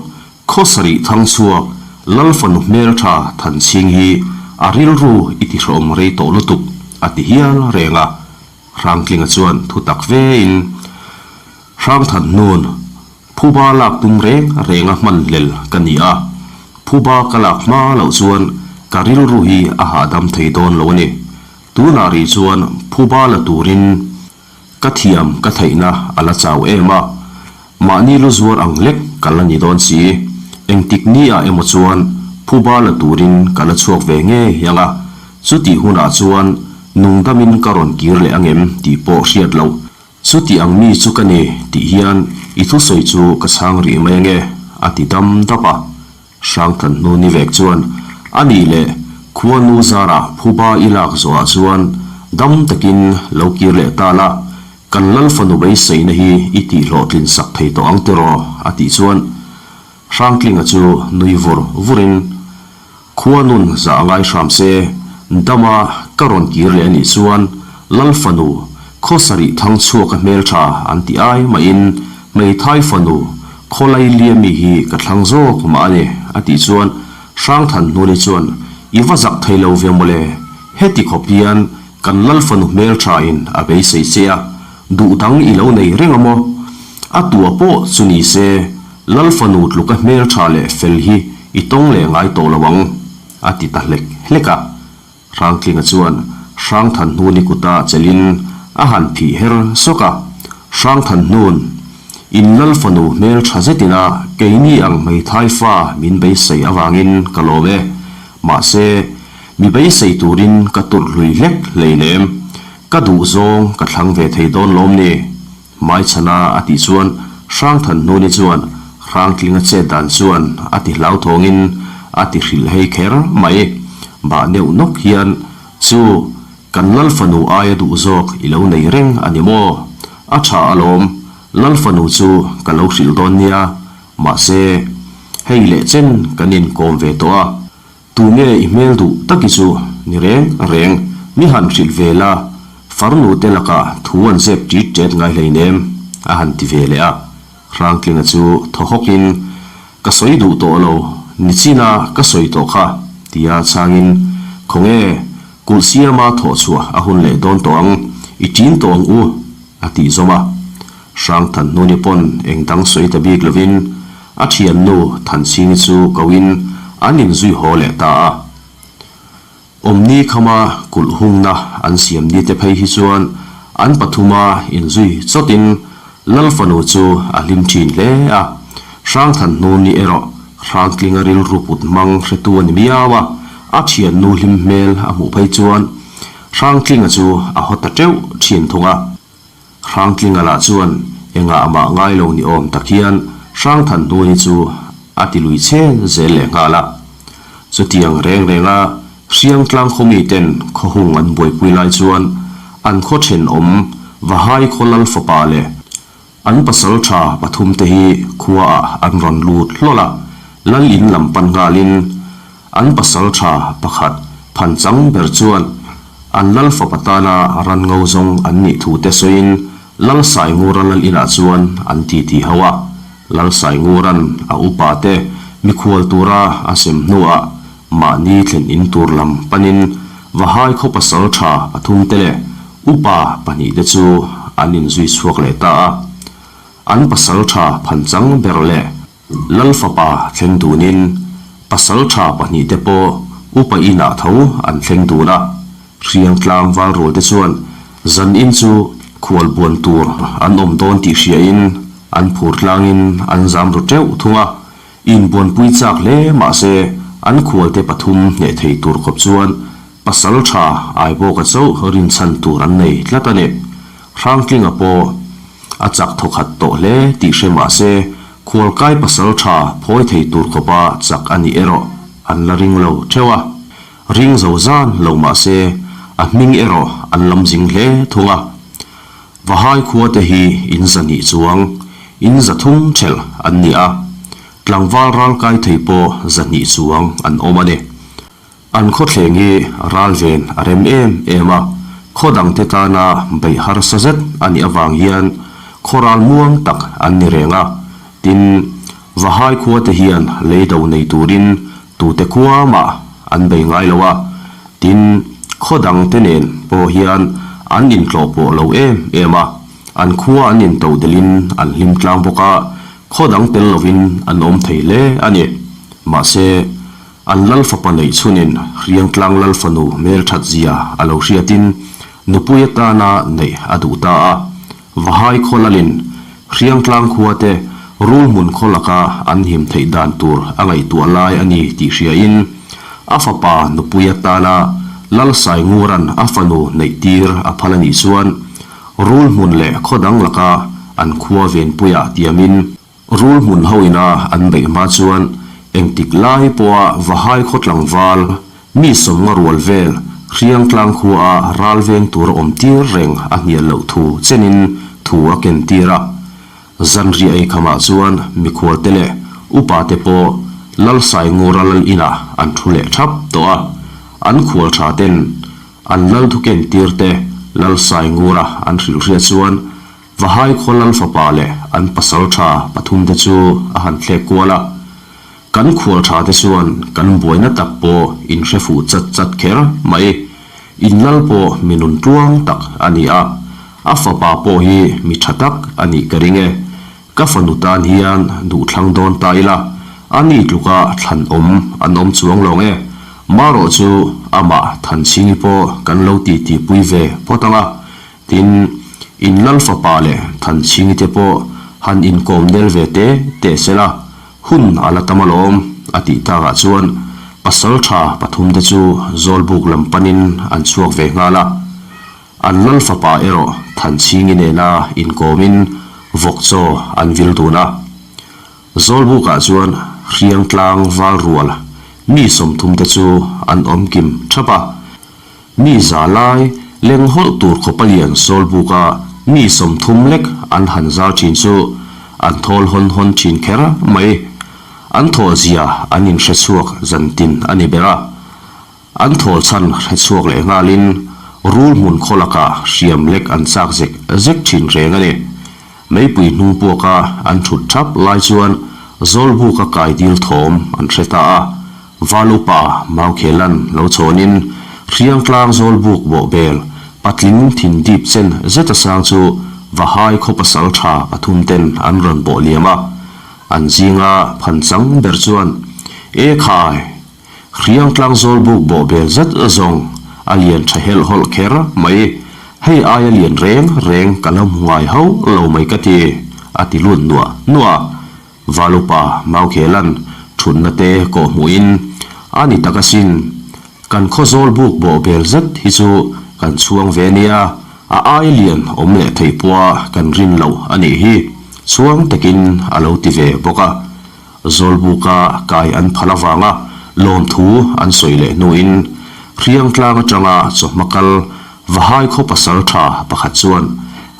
Khaw sarih thang chhuak Lal fanu hmeltha Thanchhing hi a rilru i tihrehawm rei tawh lutuk a ti hial reng a. Hrangtlinga chuan thu tak vein Hrangthanhnun, Phuba lak tum reng reng a hman hlel ka ni a, Phuba ka lak hma loh chuan ka rilru hi a hahdam thei dawn lo a ni. Tunah rih chuan Phuba la turin Ka thiam ka theihna a la chau em a, mahni lu zuar ang lek ka la ni dawn si. Engtik ni ah emaw chuan phuba la turin ka la chhuak ve ngei ang a, chutih hunah chuan nungdamin ka rawn kir leh angem tih pawh hriat loh. Chuti ang mi chu ka ni tih hian i thusawi chu ka chhang rih mai ange, a ti dam dap a. Hrangthan hnu ni vek chuan a nih leh khuanu zarah phuba i lak zawhah chuan dam takin lo kir leh ta la, kan lal fanu beiseina hi i tihhlawhtlin sak thei tawh ang tiraw? a tih chuan Hrangtlinga chu nui vur vurin Khuanun zah a ngai hram se, dama ka rawn kir leh a nih chuan lal fanu khaw sarih thang chhuaka hmeltha an ti ai mahin hmeithai fanu khawlai liami hi ka thlang zawk mah a ni a tih chuan Hrangthan hnuni chuan I va zak thei lo ve mawle, heti khawp hian kan lal fanu hmeltha in a beisei che a, duh dang i lo nei reng a maw? A tua pawh chu ni se Lal fanu tluka hmeltha leh fel hi i tawng leh ngai tawh lo ang, a ti ta hlek hlek a. Hrangtlinga chuan Hrangthanhnuni kuta chelhin a han phih her sawk a, Hrangthanhnun, in Lal fanu hmeltha zetina keini ang hmeithai fa min beisei avangin ka lawm e. Mahse, mi beisei turin ka turh hlui hlek hleinem, ka duhzawng ka thlang ve thei dawn lawm ni? Hmaichhana a tih chuan Hrangthanhnuni chuan Hrangtlinga chet dan chuan a ti hlauthawngin a ti hrilh hei kher mai. Bah neuh nawk hian, Chu, kan Lal fanu aia duh zawk i lo nei reng a ni maw? A tha alawm, Lal fanu chu ka lo hrilh dawn nia. Mahse, hei leh chen kan inkawm ve tawh a. Tunge i hmel duh taki chu ni reng reng, mi han hrilh ve la, farnu te lakah thu an zep ṭit ṭet ngai hleinem, a han ti ve leh a. Hrangtlinga chu thaw hawkin, Ka sawi duh tawh lo, nichina ka sawi tawh kha, tia chhangin, Khawnge, kulh siama thawh chhuah a hun leh dawn tawh ang, i ṭin tawh ang u, a tih zawm a. Hrangthanhnuni pawn eng dang sawi ta bik lovin a thiannu Thanchhingi chu koin an inzui haw leh ta a. Awmni khama kulh hungna an siam ni te phei hi chuan an pathuma inzui chawtin Lal fanu chu a hlim thin hle a. Hrangthanhnuni erawh Hrangtlinga rilru put hmang hretu a ni miau a, a thiannu hlim hmel a hmuh phei chuan Hrangtlinga chu a haw ta teuh thin thung a. Hrangtlinga lah chuan engah mah ngai lo ni awm tak hian Hrangthanhnuni chu a ti lui chen zel leh nghal a. Chutiang reng renga Hriangtlang khaw miten khaw hung an buaipui lai chuan an khaw thenawm Vahai khaw lal fapa leh an pasal tha pathumte hi khuaah an rawn lut hlawl a, lal in lam pan nghalin An pasaltha pakhat phanchang ber chuan an lal fapa tana ran ngo zawng an nih thu te sawiin Lal Saingura lal inah chuan an titi ho a. Lal Saingura'n a upa te mikhual tura a sem hnuah mahni thlen in tur lam panin Vahai khaw pasaltha pathumte leh upa pahnihte chu an inzui chhuak leh ta a. An pasaltha phanchang ber leh Lal fapa thleng dunin pasal tha pahnihte pawh upa inah tho an thleng dun a, Hriangtlang valrualte chuan zan in chu khual buan tur an awm dawn tih hriain an phur tlangin an zam ru teuh thung a, inbuanpui chak hle mahse an khualte pathum hneh thei tur khawp chuan pasal tha Aibawka chauh rinchhan tur an nei tlat a ni. Hrangtlinga pawh A chak thawkhat tawh hle tih hre mah se, khualkai pasal tha phawi thei tur khawpa chak a nih erawh an la ring lo theuh a. Ring zo zan lo mah se, a hming erawh an lam zing hle thung a. Vahai khua te hi in zahnih chuang, in zathum thelh an ni a, tlangval ralkai thei pawh zahnih chuang an awm a ni. An khawthleng hi ral ven a rem em em a, khaw dangte tana beih harsa zet a nih avang hian khaw ral muang tak an ni reng a, tin, Vahai khuate hian lei do nei turin tute khua mah an bei ngai lo a, tin, khaw dangte nen pawh hian an intlawh pawh lo em em a, an khua an into delhin an hlim tlang bawk a, khaw dang tel lovin an awm thei hle a ni. Mahse. An lal fapa neih chhunin Hriangtlang lal fanu hmelthat zia a lo hriatin nupui atana neih a duh ta a. Vahai khaw lalin Hriangtlang khuate Rulhmun khaw laka an him theih dan tur a ngaihtuah lai a ni tih hriain a fapa nupui atana Lal Saingura'n a fanu neih tir a phal a nih chuan Rulhmun leh khaw dang laka an khua venpuiah tiamin Rulhmun ho ina an beih hma chuan engtik lai pawha Vahai khaw tlangval mi sawmnga rual vel Hriangtlang khuaa ral veng tur a awm tir reng a hnial loh thu chenin thu a ken tir a. Zanriah ei khamah chuan mikhualte leh upate pawh Lal Saingura lal inah an thu leh thap tawh a, an khual tha ten an lal thu ken tir te Lal Saingura an hrilh hriat chuan Vahai khaw lal fapa leh an pasal tha pathumte chu a han thlek kual a. Kan khual tha te chuan kan buaina tak pawh in hre fuh chat chat kher mai. In lal pawh mi nun tluang tak a ni a, a fapa pawh hi mi tha tak a nih ka ring e. Ka fanu tan hian duh thlang dawn ta ila, a ni tluka thlan awm an awm chuang lo nge. Marawh chu amah Thanchhingi pawh kan lo titi pui ve phawt ang a, Tin, in lal fapa leh Thanchhingi te pawh han inkawm nel ve te teh se la, hun a la tam alawm, a tih takah chuan pasal tha pathumte chu Zawlbuk lam panin an chhuak ve nghal a. An lal fapa erawh Thanchhingi nena inkawmin vawk chaw an vil dun a. Zawlbukah chuan Hriangtlang Valrual mi sawmthumte chu an awm kim thap a. Mi za lai leng hawlh tur khawpa lian Zawlbuka mi 30 lek an han zar thin chu an thawl hawn hawn thin kher mai. An thawl zia an inhre chhuak zan tin a ni ber a. An thawl chhan hre chhuak leh nghalin rul hmun khaw lakah hriam lek an chak zek zek thin reng a ni. Meipui hnung puaka an thut thap lai chuan Zawlbuka kai dil thawm an hre ta a. Val upa Maukhelan lo chhawnin Hriangtlang Zawlbuk bawhbel patling thin dip chen zeta sang chu Vahai khaw pasal tha pathum ten an rawn bawh liam a. An zinga phanchang ber chuan, E khai! Hriangtlang Zawlbuk bawhbel zet zawng a lian tha helh hawlh kher mai, hei aia lian reng reng ka la hmu ngai hauh lo mai ka ti, a ti lut nuah nuah a. Valupa Maukhelan thutna te kawh hmuhin, A ni tak asin, kan khaw Zawlbuk bawhbel zet hi chu kan chhuang ve nia, a aia lian awm leh theih pawha kan rin loh a nih hi, chhuang takin a lo ti ve bawk a. Zawlbuka kai an phal avanga lawmthu an sawi leh hnuin Hriangtlang atanga chawhma kal Vahai khaw pasal tha pakhat chuan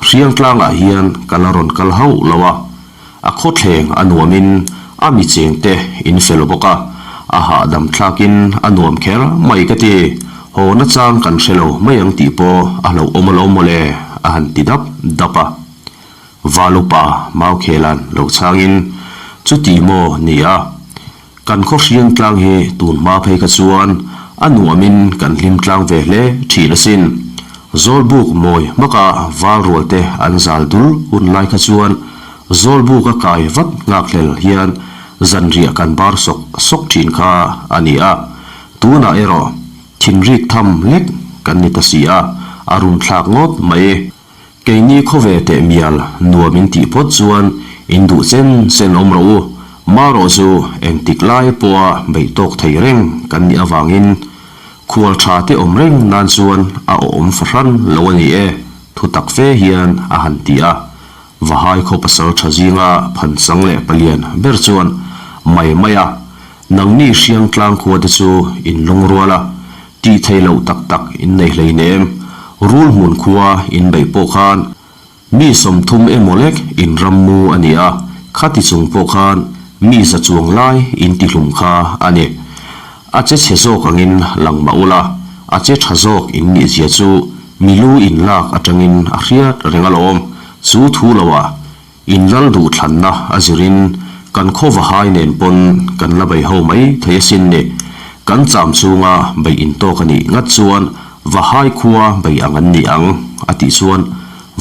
Hriangtlangah hian ka la rawn kal hauh lo a, a khawthleng a nuamin a mi chengte in fel bawk a, a hahdam thlakin a nuam kher mai ka ti, haw nachang kan hre lo mai ang tih pawh a hlauhawm alawm mawle a han ti dap dap a. Val upa Maukhelan lo chhangin, Chuti maw ni a? Kan khaw hriang tlang hi tun hma phei kha chuan a nuamin kan hlim tlang ve hle thin asin. Zawlbuk mawi hmaka val rualte an zal dul hun lai kha chuan Zawlbuk a kai vat nghakhlel hian zanriah kan bar sawk sawk thin kha a ni a. Tunah erawh thinrik tham lek kan ni ta si a, a runthlak ngawt mai. Keini khawve teh mial nuam in tih phawt chuan in duh chen chen awm rawh u, marawh chu engtik lai pawha beih tawk thei reng kan nih avangin khual tha te awm reng nan chuan a awm fahran lo a ni e, thu tak fe hian a han ti a. Vahai khaw pasal tha zinga phanchang leh palian ber chuan mai mai a, nangni Hriangtlang khua te chu in lungrual a, Tih theih loh tak tak in nei hleinem. Rul hmun khua in beih pawh khan mi 30 emaw lek in ram mu a ni a, khati chung pawh khan mi za chuang lai in ti hlum kha a ni. A che chhe zawk angin lang mah ula, a che tha zawk in nih zia chu mi lu in lak atangin a hriat reng alawm. Chu thu loah In lal duh thlanna a zirin kan khaw vahai nen pawn kan la bei ho mai thei asin ni. Kan cham chunga bei intawk a nih ngat chuan vahai khua bei ang an ni ang a tih chuan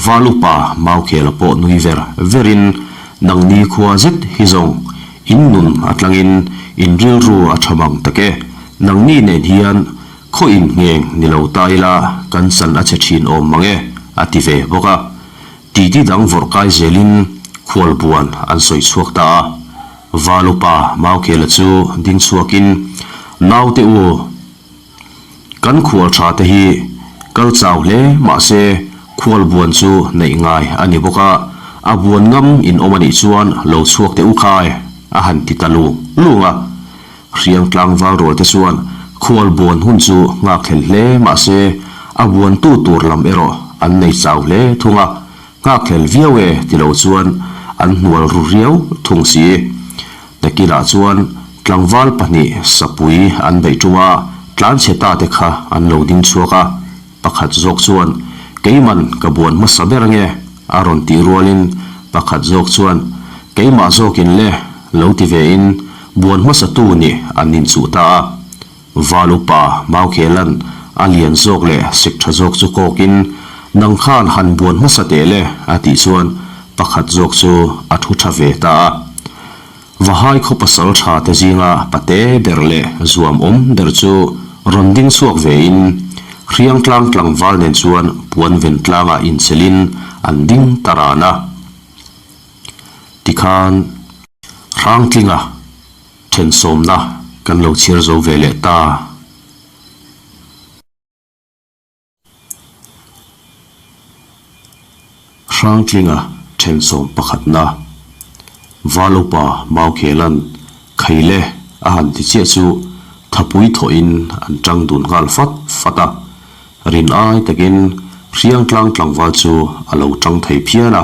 Val upa Maukhela pawh nui ver verin nangni khua zet hi zawng in nun a tlangin in rilru a tha mang tak e. Nangni nen hian khaw inngeng ni lo ta ila kan chan a che thin awm mang e a ti ve bawk a. Titi dang vawrh kai zelin Khualbuan an sawi chhuak ta a. Val upa Maukela chu ding chhuakin, Naute u, kan khual tha te hi kal chau hle mahse khualbuan chu neih ngai a ni bawk a, a buan ngam in awm a nih chuan lo chhuak teh u khai, a han ti ta lung lung a. Hriang tlangval rual te chuan khual buan hun chu nghak thlel hle mahse a buantu tur lam erawh an nei chau hle thung a, nghak thlel viau e ti lo chuan an hnual ru riau thung si. Nakinah chuan tlangval pahnih sapui an beih tum a, tlanchhe ta te kha an lo ding chhuak a, pakhat zawk chuan Keiman ka buan hmasa ber ange a rawn tih rualin pakhat zawk chuan Keimah zawkin le lo ti vein buan hmasatu nih an inchuh ta a. Val upa Maukhelan a lian zawk leh sek tha zawk chu kawkin nang khan han buan hmasa teh le a tih chuan pakhat zawk chu a thu tha ve ta a. Vahai khaw pasal tha te zinga pate ber leh zuam awm ber chu rawn ding chhuak vein Hriangtlang tlangval nen chuan puan ven tlangah inchelin an ding ta ran a. Tikhan Hrangtlinga thensawmna kan lo chhiar zo ve leh ta. Hrangtlinga thensawm pakhatna Valupa Maukhelan Khaile a han ti chiah chu thapui thawhin an tang dun nghal fat fat a. Rin ai takin Hriangtlang tlangval chu a lo tang thei phian a.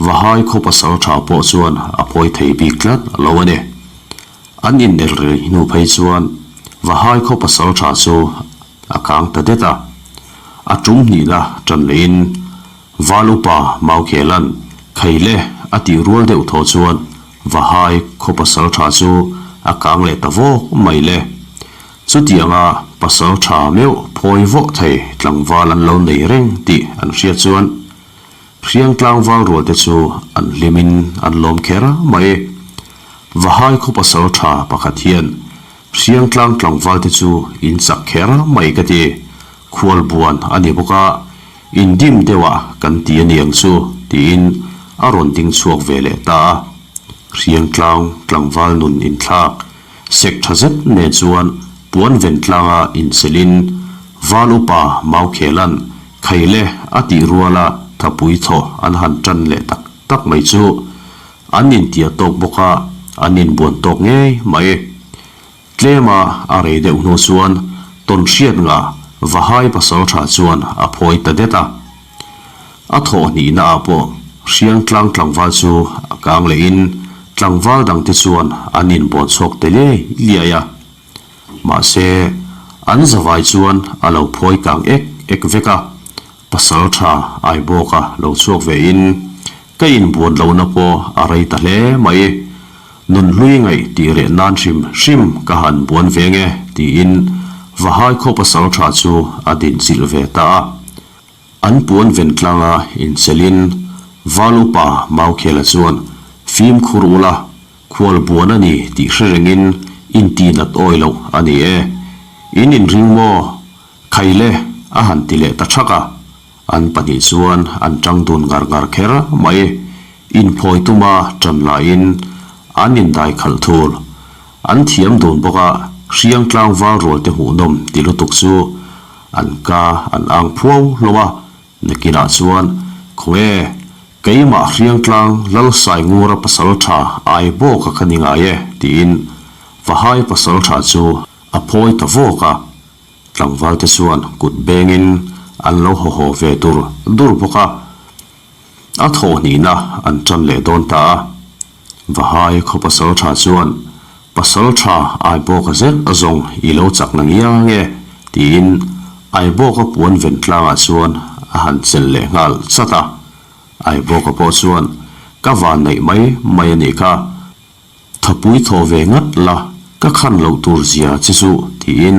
Vahai khaw pasal tha pawh chuan a phawi thei bik tlat lo a ni. An inel rei hnu phei chuan Vahai khaw pasal tha chu a kang ta det a. A tum hnihna tan lehin Val upa Maukhelan Khaile a tih rual deuh thaw chuan Vahai khaw pasal tha chu a kang leh ta vawk mai le. Chutianga pasal tha meuh phawi vawh thei tlangval an lo nei reng tih an hriat chuan Hriang tlangval rual te chu an hlimin an lawm kher mai. Vahai khaw pasal tha pakhat hian Hriang tlang tlangval te chu in chak kher mai ka ti. Khual buan a ni bawk a, in dim deuh ah kan ti a niang chu tiin a rawn ding chhuak ve leh ta a. Hriang tlang tlangval nun inthlak sek tha zet nen chuan puan ven tlanga inchelin Val upa Maukhelan Khaile a tih ruala thapui thaw an han tan leh tak tak mai chu an intia tawk bawk a, an inbuan tawk ngei mai. Tlema a rei deuh hnu chuan tawnhriat nga Vahai pasaltha chuan a phawi ta det a. A thawh hnihna ah pawh Hriangtlang tlangval chu a kang lehin tlangval dangte chuan an inbuan chhuak ta liai liai a. Mahse, an zavai chuan a lo phawi kang ek ek vek a, pasal tha Aibawka lo chhuak ve in ka inbuan lohna pawh a rei ta hle mai. Nunhlui ngaih tih reh nan hrim hrim ka han buan ve nge tiin Vahai khaw pasal tha chu a dinchilh ve ta a. An puan ven tlanga inchelin Val upa Maukhela chuan fimkhur ula Khual buan a ni tih hre rengin intinat awi loh a ni e. In inring maw? Khaile a han ti leh ta thak a. An pahnih chuan an tang dun ngar ngar kher mai. Inphawi tuma tan laiin an indai khalh thul. An thiam dun bawk a, hriang tlangval rual te hmuhnawm ti lutuk chu an ka an ang phuau hlawm a. Nakinah chuan, Khawnge, keimah Hriangtlang Lalsaingura pasaltha Aibawka kha ni ngai e, tiin Vahai pasaltha chu a phawi ta vawk a. Tlangvalte chuan kut bengin an lo haw haw ve dur dur bawk a. A thawhhnihna an tan leh dawn ta a. Vahai khaw pasaltha chuan, Pasaltha Aibawka zet zawng i lo chak na ngiang e, tiin Aibawka puan ven tlangah chuan a han chelh leh nghal chat a. Aibawka pawh chuan, Ka van neih mai mai a nih kha. Thapui thaw ve ngat la, ka khan loh tur zia che chu, tiin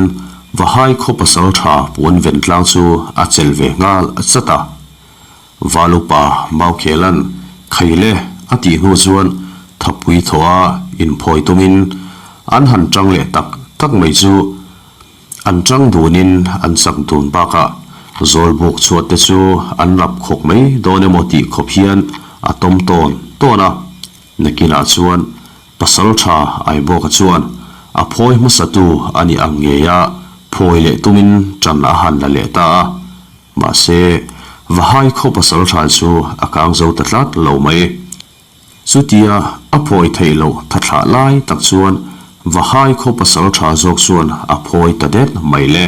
Vahai khaw pasaltha puan ven tlang chu a chelh ve nghal chat a. Valupa Maukhelan Khaile a tih hnu chuan thapui thaw a inphawi tumin an han tang leh tak tak mai chu an tang dunin an chak dun bakah Zawlbuk chhuat te chu an rap khawk mai dawn emaw tih khawp hian a tawm tawn tawn a. Nakinah chuan Pasalṭha Aibawka chuan a phawi hmasatu a nih ang ngeia phawi leh tumin ṭan a han la leh ta a. Mahse, Vahai khaw pasalṭha chu a kang zo ta tlat lo mai. Chutia a phawi theih loh thathlah lai tak chuan Vahai khaw pasalṭha zawk chuan a phawi ta det mai le.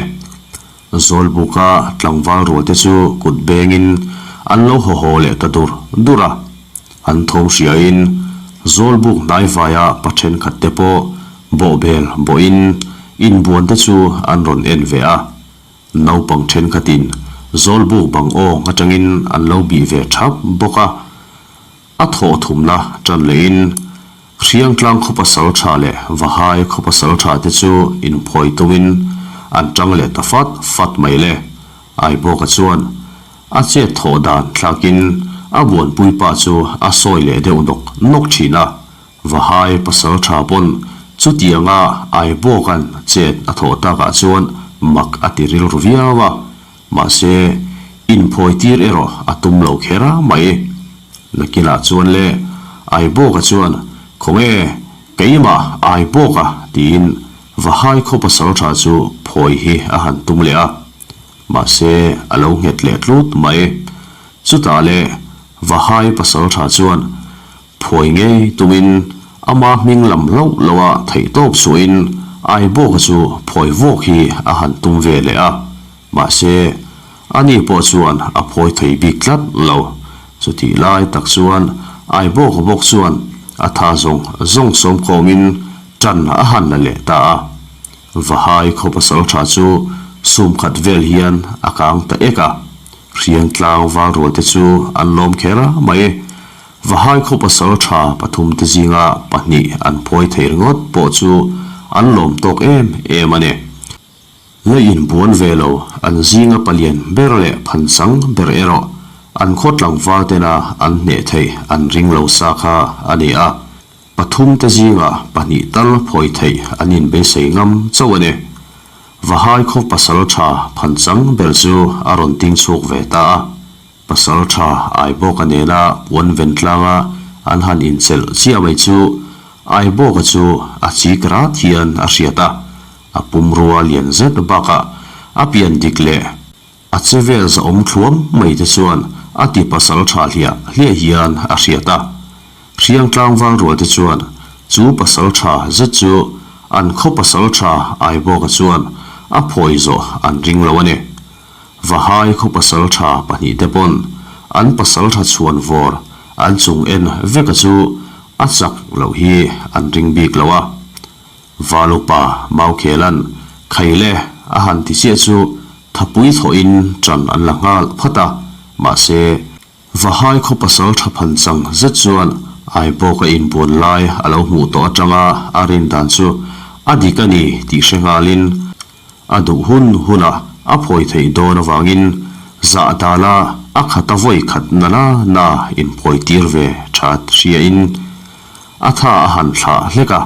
Zawlbuka tlangval rualte chu kut bengin an lo haw haw leh ta dur dur a. An thawm hriain Zawlbuk hnaivaia pa thenkhat te pawh bawhbel bawhin inbuan te chu an rawn en ve a. Naupang thenkhatin Zawlbuk bang awng atangin an lo bih ve thap bawk a. A thawh thumna tan lehin Hriangtlang khaw pasaltha leh Vahai khaw pasaltha te chu inphawi tumin an tang leh ta fat fat mai le. Aibawka chuan a chet thawh dan thlakin a buanpui pa chu a sawi leh deuh nawk nawk thin a, Vahai pasaltha pawn chutianga Aibawka'n chet a thawh takah chuan mak a ti rilru viau a. Mahse, inphawi tir erawh a tum lo kher a mai. Nakinah chuan le, Aibawka chuan, Khawnge, keimah Aibawka tiin Vahai khaw pasaltha chu phawi hi a han tum leh a. Mahse, a lo nghet leh tlut mai. Chutah le, Vahai pasaltha chuan phawi ngei tumin ama hming lam hlauh loha theihtawp suahin Aibawka chu phawi vawk hi a han tum ve leh a. Mahse, ani pawh chuan a phawi thei bik tlat lo. Chutih lai tak chuan Aibawk bawk chuan a tha zawng zawng sawm khawmin tan a han la leh ta a. Vahai khaw pasal tha chu sum khat vel hian a kang ta ek a. Hriang tlang val rual te chu an lawm kher mai. Vahai khaw pasal tha pathum te zinga pahnih an phawi thei ringawt pawh chu an lawm tawk em em a ni. La inbuan ve lo, an zinga palian ber leh phansang ber erawh an khaw tlangval tena an hneh theih an ring lo sa kha a ni a, pathum te zingah pahnih tal phawi theih an inbeisei ngam chauh a ni. Vahai khaw pasal tha phanchang ber chu a rawn ting chhuak ve ta a, pasal tha Aibawka nena puan ven tlanga an han inchelh chiah mai chu Aibawka chu a chik rat hian a hriat a, A pumrua lian zet bakah a pian dik leh a che vel zahawm thluam mai te chuan a ti pasal tha hliah hliah hian a hriat a. Hriang tlangval rual te chuan chu pasal tha zet chu an khaw pasal tha Aibawka chuan a phawi zawh an ring lo a ni. Vahai khaw pasal tha pahnih te pawn an pasal tha chhuan vawr an chung en veka chu a chak loh hi an ring bik lo a. Valupa Maukhelan Khaile a han ti chiah chu thapui thawhin ṭan an la nghal phat a, mahse, Vahai khaw pasal ṭha phan chang zet chuan Aibawk a inbuan lai a lo hmuh tawh aṭanga a rin dan chu a dik a ni tih hre nghalin a duh hun hunah a phawi theih dawn avangin zah dala a khata vawi khat na na na inphawi tir ve ṭhat hriain a tha a han thlah hlek a.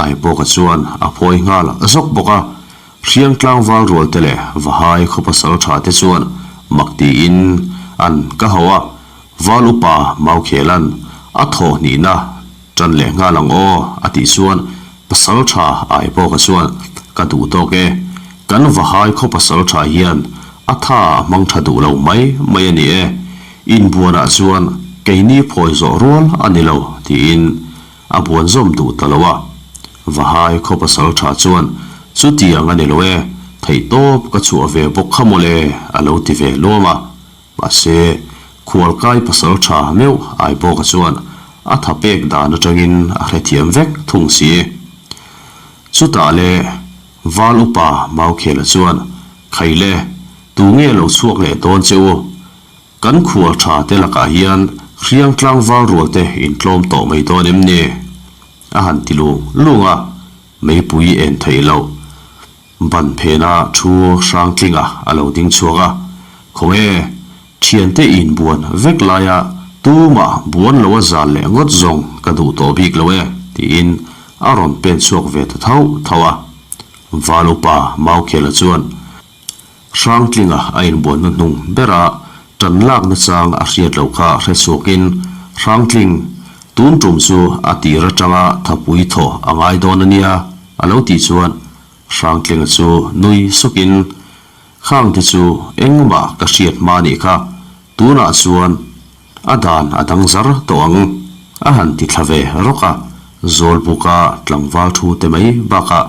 Aibawka chuan a phawi nghal zawk bawk a, Hriang tlangval rual te leh Vahai khaw pasal tha te chuan mak tiin an ka ho a, Val upa Maukhelan a thawh hnihna tan leh nghal ang aw a tih chuan pasal tha Aibawka chuan ka duh tawk e, kan Vahai khaw pasal tha hian a tha a hmang tha duh lo mai mai a ni e, inbuanah chuan keini phawi zawh rual a ni lo tiin A buan zawm duh ta lo a. Vahai khaw pasal tha chuan, Chutiang a ni lo e, theihtawp ka chhuah ve bawk kha mawle, a lo ti ve luam a. Mahse, khualkai pasal tha meuh Aibawka chuan a tha pek dan atangin a hrethiam vek thung si. Chutah le, Val upa Maukhela chuan, Khaile, tu nge lo chhuak leh dawn che u? Kan khual tha te lakah hian hriang tlangval rual te intlawm tawh mai dawn em ni? A han ti lung lung a, meipui en theih loh. Ban phena thu Hrangtlinga a lo ding chhuak a, Khawnge, thiante inbuan vek laia tumah buan lo a zal leh ngawt zawng ka duh tawh bik lo e, tiin a rawn pen chhuak ve ta thauh thauh a. Val upa Maukhela chuan, Hrangtlinga a inbuanna hnung bera tan lakna chang a hriat loh kha hre chhuakin, Hrangtling! Tun tum chu a tir atanga thapui thawh a ngai dawn a nia, a lo tih chuan Hrangtlinga chu nui sukin, Khang te chu engmah ka hriat hma nih kha, tunah chuan a dan a dang zar tawh ang, a han ti thla ve rawk a. Zawlbuka tlangval thu te mai bakah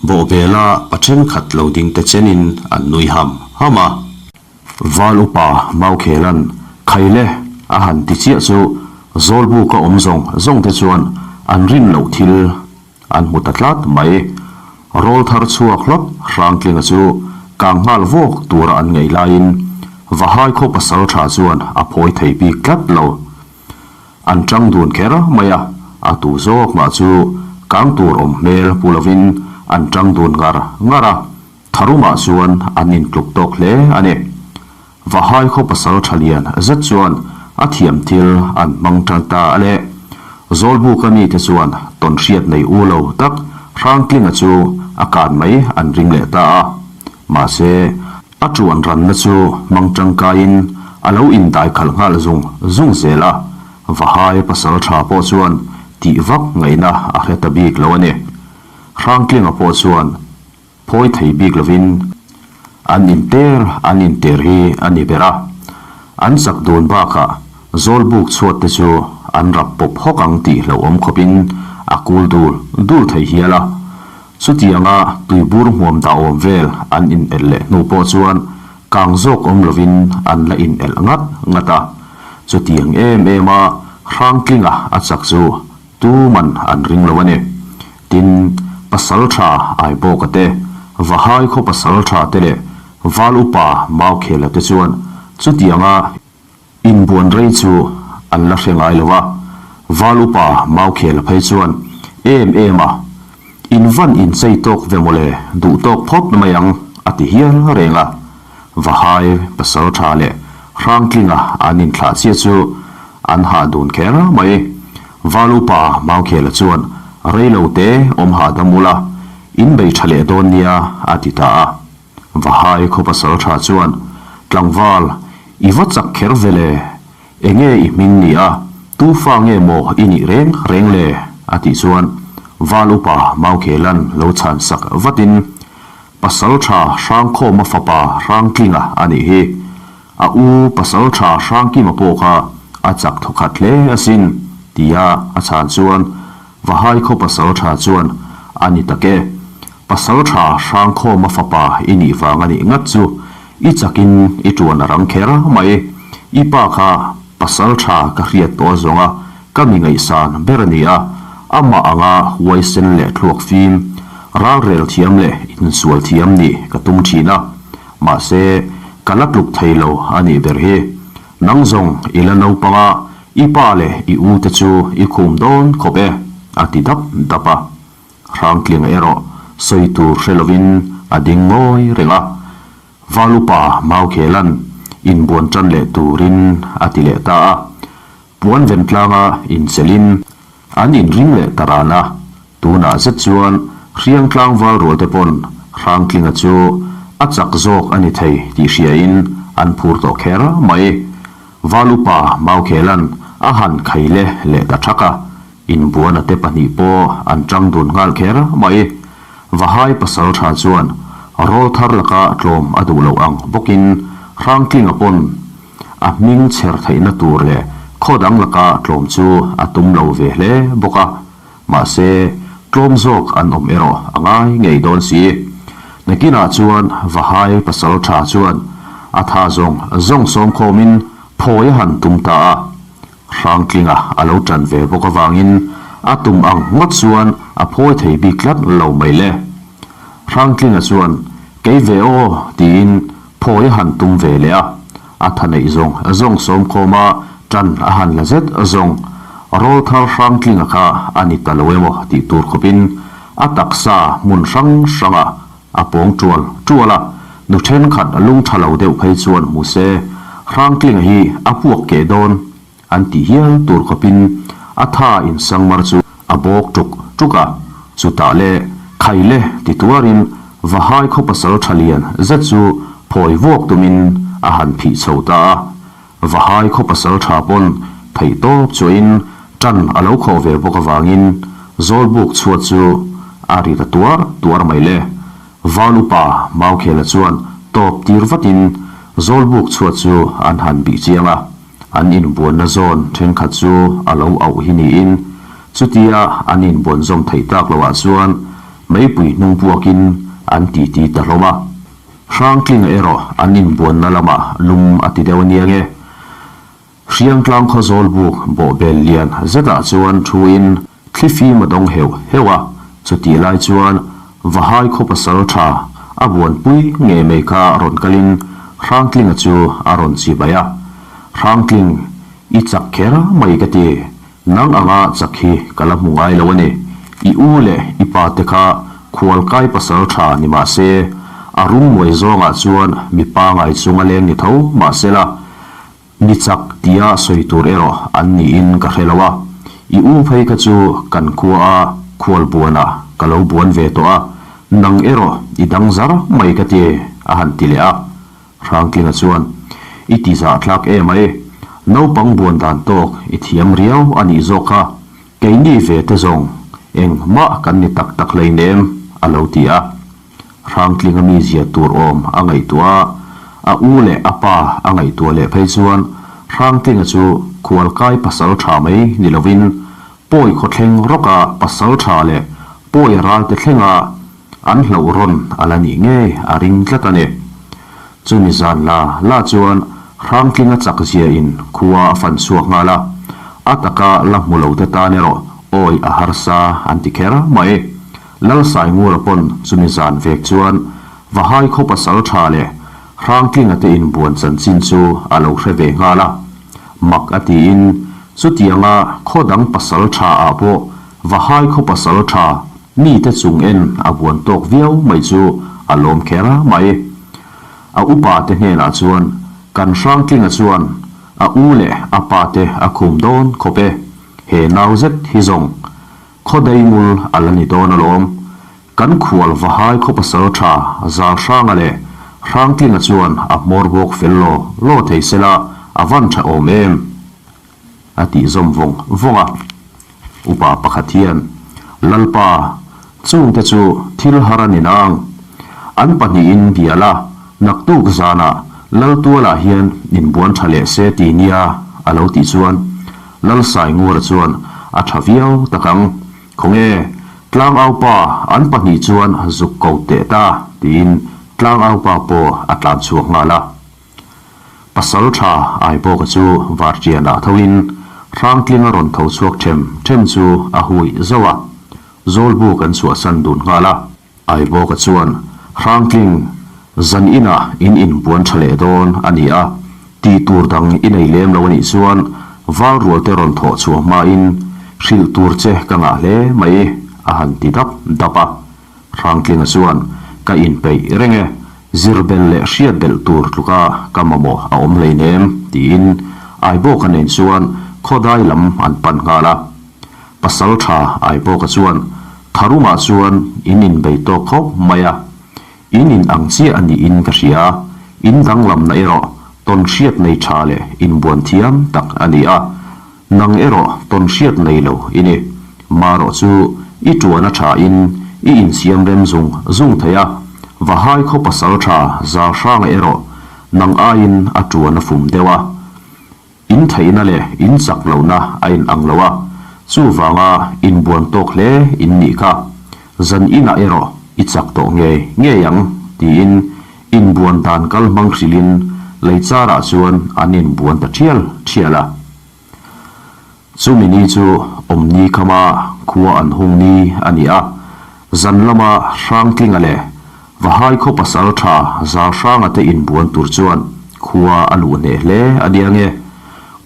bawhbela pa thenkhat lo ding te chenin an nui ham ham a. Val upa Maukhelan Khaile a han ti chiah chu Zawlbuka awm zawng zawng te chuan an rin loh thil an hmu ta tlat mai. Rawl thar chhuak hlawt Hrangtlinga chu kang nghal vawk tura an ngaih laiin Vahai khaw pasal tha chuan a phawi thei bik tlat lo. An tang dun kher mai a, a tu zawk mah chu kang tur awm hmel pu lovin an tang dun ngar ngar a. Tharumah chuan an intluk tawk hle a ni. Vahai khaw pasal tha lian zet chuan a thiam thil an hmang tan ta a le. Zawlbuka mite chuan tawnhriat nei u lo tak Hrangtlinga chu a kan mai an ring leh ta a. Mahse, a tuan ranna chu hmang tangkaiin a lo indai khalh nghal zung zung zel a. Vahai pasal tha pawh chuan tih vak ngaihna a hre ta bik lo a ni. Hrangtlinga pawh chuan Phawi thei bik lovin an inter an inter hi a ni ber a, an chak dun bakah Zawlbuk chhuat te chu an rap pawp hawk ang tih hlauhawm khawpin a kul dul dul thei hial a. Chutianga tuibur hmuam dah awm vel an inelh leh hnu pawh chuan kang zawk awm lovin an la inelh ngat ngat a. Chutiang em em a Hrangtlinga a chak chu Tuman an ring lo a ni. Tin, pasal tha Aibawka te, Vahai khaw pasal tha te leh Val upa Maukhela te chuan chutianga inbuan rei chu an la hre ngai lo a. Val upa Maukhela phei chuan, Em em a, in van inchei tawk ve mawle, duh tawk phawt mai ang, a ti hial reng a. Vahai pasal tha leh Hrangtlinga an inthlah chiah chu an hah dun kher mai. Valupa Maukhela chuan, Rei lo te awm hahdam ula, in bei tha leh dawn nia, a ti ta a. Vahai khaw pasal tha chuan, Tlangval, i va chak kher ve le, enge i hming ni a, tu fa nge maw i nih reng reng le? a tih chuan Valupa Maukhelan lo chhan sak vatin, Pasal tha Hrangkhawma fapa Hrangtlinga a nih hi. A u pasal tha Hrangkima pawh kha a chak thawkhat hle asin, tia a chhan chuan Vahai khaw pasal tha chuan a ni tak e. Pasal tha Hrangkhawma fapa i nih vang a nih ngat chu i chakin i tuan a rang kher mai. I pa kha pasal tha ka hriat tawh zawnga ka mi ngaihsan ber a ni a, amah anga huaisen leh thluak fim, ralrel thiam leh insual thiam nih ka tum thin a. Mahse, ka la tluk thei lo a nih ber hi. Nang zawng i la naupang a, i pa leh i u te chu i khum dawn khawp e, a ti dap dap a. Hrangtlinga erawh sawi tur hre lovin a ding ngawi reng a. Valupa Maukhelan inbuan tan leh turin a ti leh ta a. Puan ven tlanga inchelin an inring leh ta ran a, tunah zet chuan hriang tlangval rual te pawn Hrangtlinga chu a chak zawk a ni thei tih hriain an phur tawh kher mai. Val upa Maukhelan a han khai le leh ta thak a, inbuana te pahnih pawh an tang dun nghal kher mai. Vahai pasal tha chuan rawl thar laka tlawm a duh loh ang bawkin Hrangtlinga pawn A hming chher theihna tur leh khaw dang laka tlawm chu a tum lo ve hle bawk a, mahse tlawm zawk an awm erawh a ngai ngei dawn si. Nakinah chuan Vahai pasal tha chuan a tha zawng zawng sawm khawmin phawi a han tum ta a, Hrangtlinga a lo tan ve bawk avangin a tum ang ngawt chuan a phawi thei bik tlat lo mai le. Hrangtlinga chuan Kei ve aw tiin Phawi a han tum ve leh a, a tha neih zawng zawng sawmkhawm a tan a han la zet zawng. Rawl thar hrangtlinga kha a ni ta lo emaw tih tur khawpin a taksa hmun hrang hrangah a pawng tual tual a, nu thenkhat lung tha lo deuh phei chuan hmu se Hrangtlinga hi a puak keh dawn An tih hial tur khawpin a tha insangmar chu a bawk tuk tuk a, chutah le khai le ti tuarin Vahai khaw pasal tha lian zet chu phawi vuak tumin a han phih chho ta a. Vahai khaw pasal tha pawn theihtawp chuahin. Ṭan a lo khawh ve bawk avangin Zawlbuk chhuat chu a ri ta tuar tuar mai le. Val upa Maukhela chuan tawp tir vatin Zawlbuk chhuat chu an han bih chiang a, an inbuanna zawn thenkhat chu a lo auh hi niin chutia an inbuan zawm theih tak loah chuan meipui hnung puakin an titi ta hlawm a. Hrangtlinga erawh an inbuanna lamah lum a ti deuh aniang e. Hriangtlang khaw zawlbuk bawhbel lian zetah chuan thuin thlifim a dawng heuh heuh a, chutih lai chuan Vahai khaw pasal tha a buanpui ngei mai kha rawn kalin Hrangtlinga chu a rawn chibai a, Hrangtling, i chak kher mai ka ti, nang anga chak hi ka la hmu ngai lo a ni, i u leh i pa te kha khualkai pasal tha ni mah se, a rum muai zawngah chuan mi pangai chunga leng ni tho mah sela, Ni chak tia sawi tur erawh an niin ka hre lo a, i u phei kha chu kan khua a khual buan a ka lo buan ve tawh a, nang erawh i dang zar mai ka ti a han ti leh a. Hrangtlinga chuan, I ti zahthlak em ai, naupang buan dan tawk i thiam riau a nih zawk kha, keini ve te zawng engmah kan ni tak tak hleinem a lo ti a. Hrangtlinga mizia tur awm a ngaihtuah a, a u leh a pa a ngaihtuah leh phei chuan Hrangtlinga chu khualkai pasal tha mai ni lovin pawi khawthleng rawka pasal tha leh pawi ralte thlenga an hlauh rawn a la nih ngei a ring tlat a ni. Chumi zan la la chuan Hrangtlinga chak zia in khua a fan chhuak nghal a, a taka la hmu lo te tan erawh awi a harsa an ti kher mai. Lalsaingura pawn chumi zan vek chuan Vahai khaw pasal tha leh Hrangtlinga te inbuan chanchin chu a lo hre ve nghal a. Mak a tiin chutianga khaw dang pasal tha ah pawh Vahai khaw pasal tha mite chung en a buan tawk viau mai chu a lawm kher mai. A upa te hnenah chuan kan Hrangtlinga chuan a u leh a pa te a khum dawn khawp e, he nau zet hi zawng Khaw daingul a la ni dawn alawm. Kan khual Vahai khaw pasal tha Zalhranga leh Hrangtlinga chuan a hmawr bawk fel law law thei sela a van tha awm em? a tih zawm vawng vawng a. Upa pakhat hian, Lalpa, chungte chu thil har a ni nang. An pahnihin bia la, naktuk zanah Laltualah hian inbuan tha leh se ti nia a lo tih chuan, Lalsaingura chuan a tha viau tak ang. Khawnge, Tlangaupa an pahnih chuan zuk ko teh ta tiin Tlangaupa pawh a tlan chhuak nghal a. Pasal tha Aibawka chu Vartianah thoin Hrangtlinga rawn tho chhuak them them chu a hui zauh a, Zawlbuk an chhuahsan dun nghal a. Aibawka chuan, Hrangtling, zan inah in inbuan tha leh dawn a ni a, tih tur dang i nei lem lo a nih chuan val rualte rawn thawh chhuah hmain hrilh tur che ka ngah hle mai, a han ti dap dap a. Hrangtlinga chuan, Ka inpeih reng e, zir belh leh hriat belh tur tluka ka mamawh a awm hleinem, tiin Aibawka nen chuan khawdai lam an pan nghal a. Pasal tha Aibawka chuan Tharumah chuan in inbei tawk khawp mai a, in in ang chiah a niin ka hria, in danglamna erawh tawn hriat nei tha leh inbuan thiam tak a ni a, nang erawh tawn hriat nei lo i ni. Marawh chu i tuan a tha in i insiam rem zung zung thei a, Vahai khaw pasal tha Zalhranga erawh nang aiin a tuan a fum deuh a. In theihna leh in chak lohna a in ang lo a, chuvanga inbuan tawk hle in nih kha. Zan inah erawh i chak tawh ngei ngei ang, tiin inbuan dan kal hmang hrilhin lei charah chuan an inbuan ta thial thial a. Chumi ni chu awmni khama khua an hung ni a ni a, zan lama Hrangtlinga leh Vahai khaw pasal tha Zalhranga te inbuan tur chuan khua a luh hneh hle a nia nge.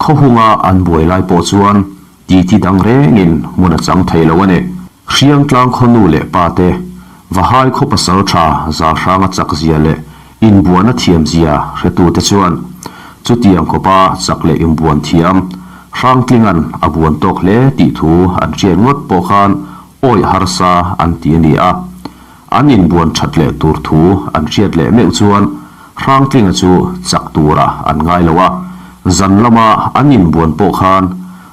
Khaw hunga an buai lai pawh chuan titi dang rengin hmun a chang thei lo a ni. Hriangtlang khaw nu leh pa te Vahai khaw pasal tha Zalhranga chak zia leh inbuan a thiam zia hretute chuan chutiang khawpa chak leh inbuan thiam Hrangtlinga'n a buan tawk hle tih thu an hriat ngawt pawh khan awih harsa an ti a ni a. An inbuan that leh tur thu an hriat leh meuh chuan Hrangtlinga chu chak turah an ngai lo a, zan lama an inbuan pawh khan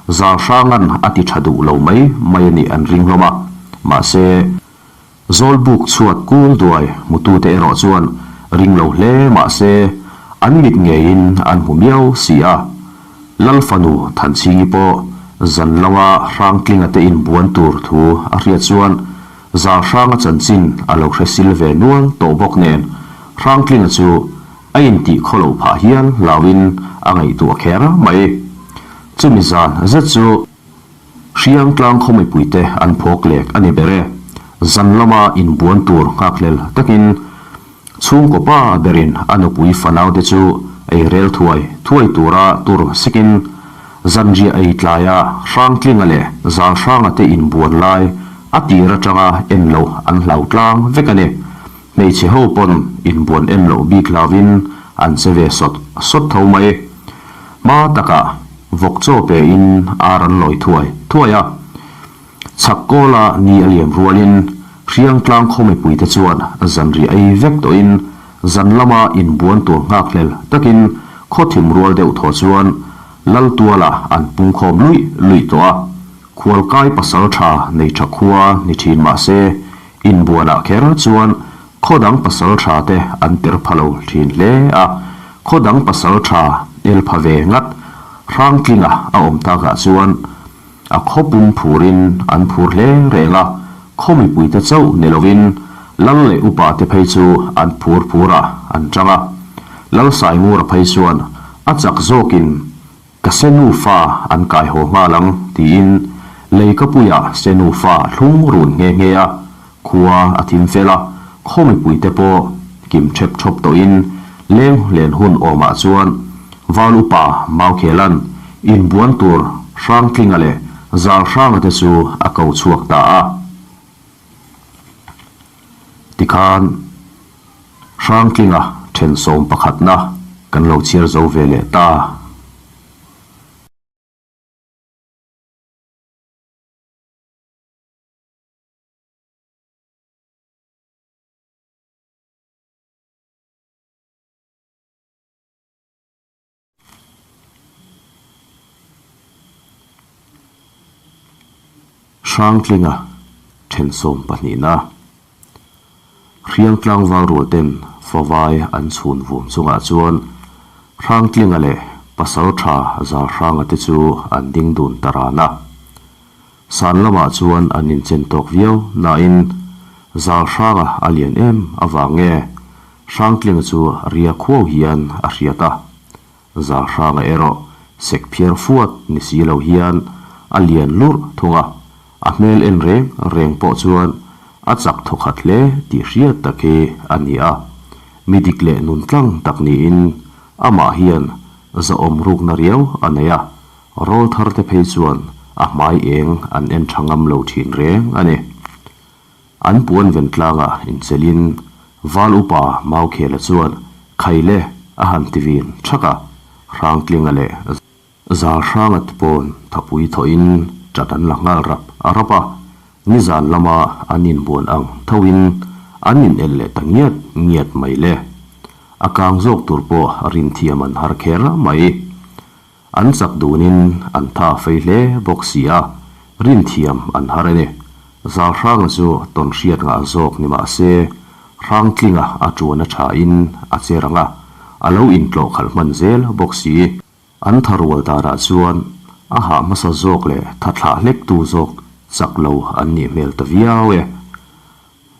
Zalhranga'n a ti tha duh lo mai mai a nih an ring hlawm a, mahse, Zawlbuk chhuat kul duai hmutute erawh chuan ring lo hle mahse, an mit ngeiin an hmu miau si a. Lal fanu Thanchhingi pawh zan lama Hrangtlinga te inbuan tur thu a hriat chuan Zalhranga chanchin a lo hre sil ve nual tawh bawk nen Hrangtlinga chu a intih khawloh phah hial hlauin a ngaihtuah kher mai. Chumi zan zet chu Hriangtlang khaw mipuite an phawk lek a ni ber e. Zan lama inbuan tur nghakhlel takin chhungkaw pa berin a nupui fanaute chu ei rel thuai thuai tura tur sekin zanriah ei tlaia Hrangtlinga leh Zalhranga te inbuan lai a tir atanga en loh an hlau tlang vek a ni. Hmeichhe ho pawn inbuan en loh bik hlauvin an che ve sawt sawt tho mai. Hma takah vawk chaw pe in ar an lawi thuai thuai a. Chhak kawla ni a liam rualin Hriangtlang khaw mipuite chuan zanriah ei vek tawhin zan lama inbuan tur nghakhlel takin khaw thim rual deuh thaw chuan Lal tualah an pungkhawm luih luih tawh a. Khualkai pasal tha nei tha khua ni thin mah se, inbuanah kher chuan khaw dang pasal tha te an ter pha lo thin hle a, khaw dang pasal tha el pha ve ngat Hrangtlinga a awm takah chuan a khaw pum phurin an phur hle reng a, khaw mipuite chauh ni lovin Lal leh upa te phei chu an phur phurah an tang a, Lal Saingura phei chuan a chak zawkin Ka se nufa an kai haw nghal ang, tiin Leikapuia se nufa thlung run nghe nghe a, khua a thim fel a, khaw mipuite pawh kim thep thawp tawhin leng len hun awmah chuan Val upa Maukhelan inbuan tur Hrangtlinga leh Zalhranga te chu a ko chhuak ta a. Tikhan Hrangtlinga thensawm pakhatna kan lo chhiar zo ve leh ta. Hrangtlinga thensawm pahnihna Hriangtlang valrual ten favai an chhun vum chungah chuan Hrangtlinga leh Pasaltha Zalhranga te chu an ding dun ta ran a. San lamah chuan an inchen tawk viau nain Zalhranga a lian em avang nge Hrangtlinga chu ria khuau hian a hriat a, Zalhranga erawh sek phiar fuat ni si lo hian a lian lurh thung a, a hmel en reng reng pawh chuan a chak thawkhat hle tih hriat tak hi a ni a, mi dik leh nun tlang tak niin amah hian zahawm rukna riau a nei a, rawl thar te phei chuan a hmai eng an en tha ngam lo thin reng a ni. An puan ven tlangah inchelin Val upa Maukhela chuan Khaile a han ti vin thak a, Hrangtlinga leh Zalhranga te pawn thapui thawhin ṭat an la nghal rap a rap a, nizan lama an inbuan ang thoin an inel leh ta ngiat ngiat mai le. A kang zawk tur pawh rinthiam an har kher mai. An chak dunin an tha fei hle bawk si a, rinthiam an har a ni. Zalhranga chu tawn hriat ngah zawk ni mah se, Hrangtlinga a tuan a thain a che rang a, a lo intlawh khalh hman zel bawk si. An tha rual danah chuan a hah hmasa zawk leh tha thlah hlektu zawk chak lo an nih hmel ta viau e.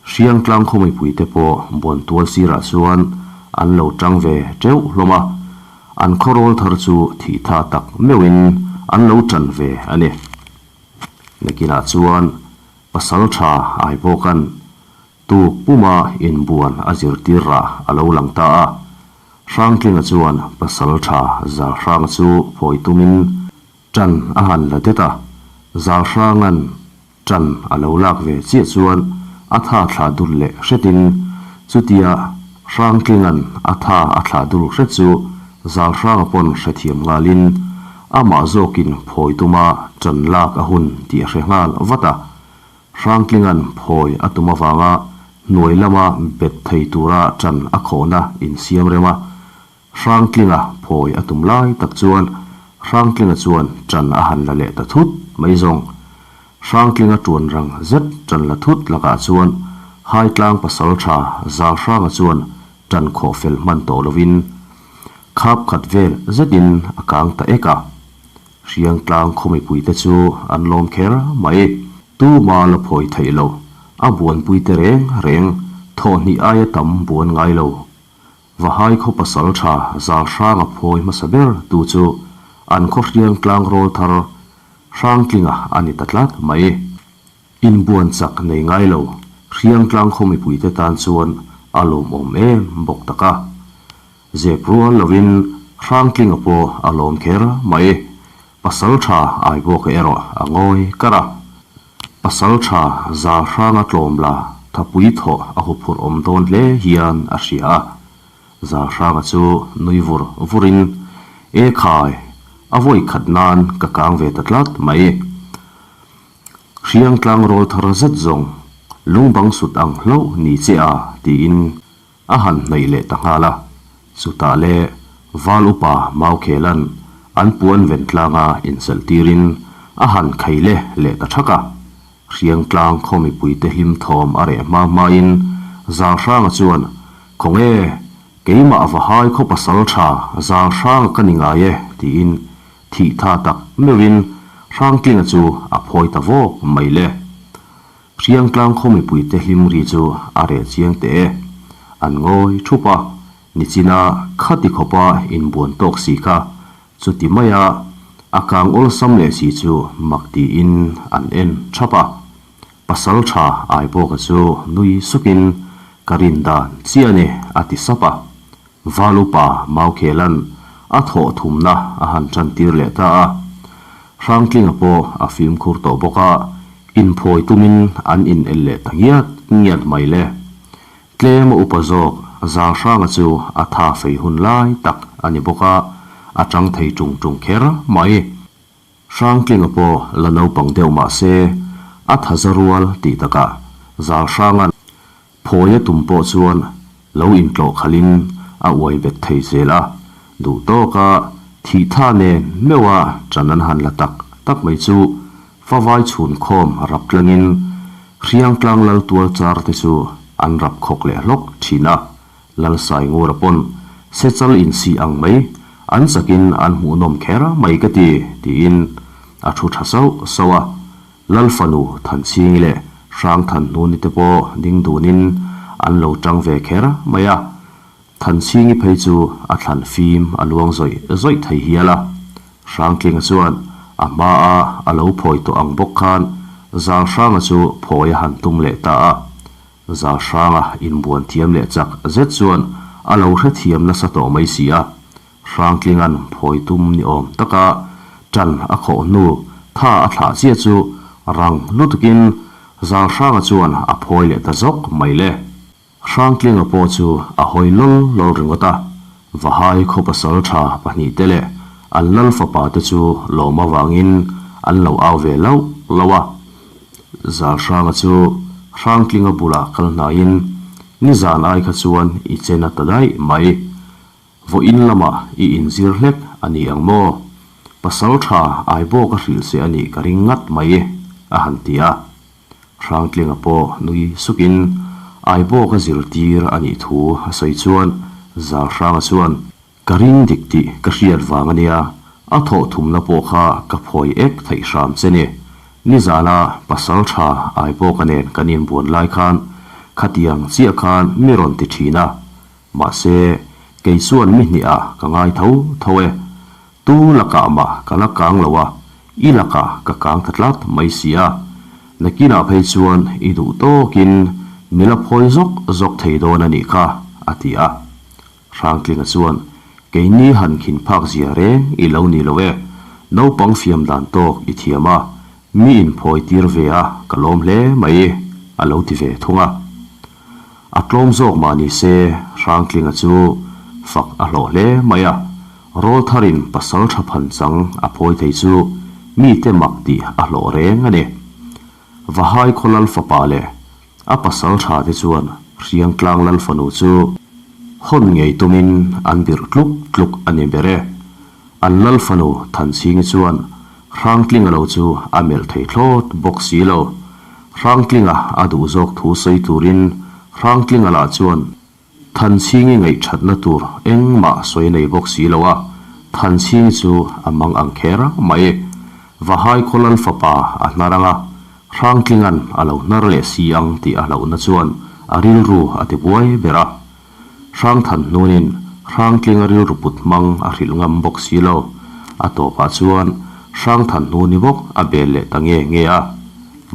Hriangtlang khaw mipuite pawh Buantual sirah chuan an lo tang ve teuh hlawm a, an khawrawl thar chu thih tha tak meuhin an lo tan ve a ni. Nakinah chuan pasal tha Aibawka'n tuk puma inbuan a zirtir rah a lo lang ta a, Hrangtlinga chuan pasal tha Zalhranga chu phawi tumin tan a han la det a, Zalhranga'n Ṭan a lo lak ve chiah chuan a tha thlah dul leh hretin chutia Hrangtlinga'n a tha a thlah dul hret chu Zalhranga pawn hrethiam nghalin amah zawkin phawi tuma ṭan lak a hun tih a hre nghal vat a. Hrangtlinga'n phawi a tum avanga hnuai lama bet thei tura ṭan a khawhna insiam rem a, Hrangtlinga phawi a tum lai tak chuan Hrangtlinga chuan ṭan a han la leh ta thut mai zawng. Hrangtlinga ṭuan rang zet ṭan la thut lakah chuan Haitlang pasalṭha Zalhranga chuan ṭan khawh fel hman tawh lovin khap khat vel zetin a kang ta ek a. Hriangtlang khaw mipuite chu an lawm kher mai. Tuma la phawi theih lo, a buanpuite reng reng thawhhnih aia tam buan ngai lo. Vahai khaw pasal tha Zalhranga phawi hmasa ber tu chu an khaw Hriangtlang rawl thar Hrangtlinga a ni ta tlat mai. Inbuan chak nei ngai lo Hriangtlang khaw mipuite tan chuan a lawmawm em bawk tak a. Zep rual lovin Hrangtlinga pawh a lawm kher mai. Pasal tha Aibawka erawh a ngawi kar a. Pasal tha Zalhranga tlawm la thapui thawh a huphurh awm dawn hle hian a hria a. Zalhranga chu nui vur vurin, E khai, a vawi khat nan ka kang ve ta tlat mai. Hriangtlang rawl thar zet zawng lungbang sut ang hlauh ni che a, tiin A han hnaih leh ta nghal a, chutah le Val upa Maukhelan an puan ven tlanga inselh tirin a han khai le leh ta thak a. Hriangtlang khaw mipuite hlim thawm a reh hma hmain Zalhranga chuan, Khawnge, keimah Vahai khaw pasal tha Zalhranga ka ni ngai e, tiin thih tha tak meuhin Hrangtlinga chu a phawi ta vawk mai le. Hriangtlang khaw mipuite hlim ri chu a reh chiang teh e. An ngawi thup a, nichina khati khawpa inbuan tawk si kha chuti maia a kang awlsam leh si chu mak tiin an en thap a. Pasal tha Aibawka chu nui sukin ka rin dan chiah a ni a ti sap a. Val upa Maukhelan a thawh thumna a han tan tir leh ta a. Hrangtlinga pawh a fimkhur tawh bawk a, inphawi tumin an in el leh ta ngiat ngiat mai le. Tlema upa zawk Zalhranga chu a tha fei hun lai tak a ni bawk a, a tang thei tung tung kher mai. Hrangtlinga pawh la naupang deuh mah se, a tha za rual tih takah Zalhranga'n Phawi a tum pawh chuan lo intlawh khalhin a uai bet thei zel a, duh tawka thih tha nen meuha ṭan an han la tak tak mai chu favai chhun khawm rap tlangin Hriangtlang lal tual char te chu an rap khawk leh hlawk ṭhin a, Lalsaingura pawn sechal insih ang mai an chakin an hmuhnawm kher mai ka ti tiin a thu ṭha sauh sauh a. Lal fanu Thanchhingi leh Hrang Thanhnuni te pawh ding dunin an lo tang ve kher mai a, Thanchhingi phei chu a thlan fim a luang zawih zawih thei hial a. Hrangtlinga chuan a hmaa a lo phawi tawh ang bawk khan Zalhranga chu phawi a han tum leh ta a. Zalhranga inbuan thiam leh chak zet chuan a lo hrethiam nasa tawh mai si a. Hrangtlinga'n phawi tum ni awm taka ṭan a khawh hnu tha a thlah chiah chu rang lutukin Zalhranga chuan a phawi leh ta zawk mai le. Hrangtlinga pawh chu a hawi lawl lawl ringawt a, Vahai khaw pasal ṭha pahnihte leh an lal fapa te chu lawm avangin an lo au ve lauh lauh a. Zalhranga chu Hrangtlinga bulah kal hnaiin, Nizan ai kha chuan i chen a ta daih mai. Vawiin lamah i inzir hlek a ni ang maw? Pasal tha Aibawk a hrilh che a nih ka ring ngat mai, a han ti a. Hrangtlinga pawh nui sukin Aibawk a zirtir a nih thu a sawi chuan Zalhranga chuan, Ka ring dik tih ka hriat vang a nia, a thawh thumna pawh kha ka phawi ek theih hram che ni. Nizana pasal tha Aibawka nen kan inbuan lai khan khatiang chiah khan mi rawn ti thin a, Mahse, kei chuan mi hniah ka ngai tho tho e. Tu lakah mah ka la kang lo a, i lakah ka kang ta tlat mai si a. Nakinah phei chuan i duh tawkin mi la phawi zawk zawk thei dawn a nih kha, a ti a. Hrangtlinga chuan, Keini han khin phak zia reng i lo ni lo e. Naupang fiam dan tawk i thiam a, mi inphawi tir ve a ka lawm hle mai, a lo ti ve thung a. A tlawm zawk mah ni se, Hrangtlinga chu fak a hlawh hle mai a, rawl tharin pasal tha phan chang a phawi thei chu mite mak tih a hlawh reng a ni. Vahai khaw lal fapa leh a pasal tha te chuan Hriangtlang lal fanu chu hawn ngei tumin an birh tluk tluk a ni ber e. An lal fanu Thanchhingi chuan Hrangtlinga lo chu a melh thei thlawt bawk si lo. Hrangtlinga a duh zawk thu sawi turin Hrangtlinga lah chuan Thanchhingi ngaihthatna tur engmah sawi nei bawk si lo a, Thanchhingi chu a mang ang kher mai. Vahai khaw lal fapa a hnar ang a, Hrangtlinga'n a lo hnar leh si ang tih a hlauhna chuan a rilru a ti buai ber a. Hrangthan hnunin Hrangtlinga rilru put hmang a hrilh ngam bawk si lo. A tawpah chuan Hrangthan hnu ni bawk a bel leh ta nge nge a.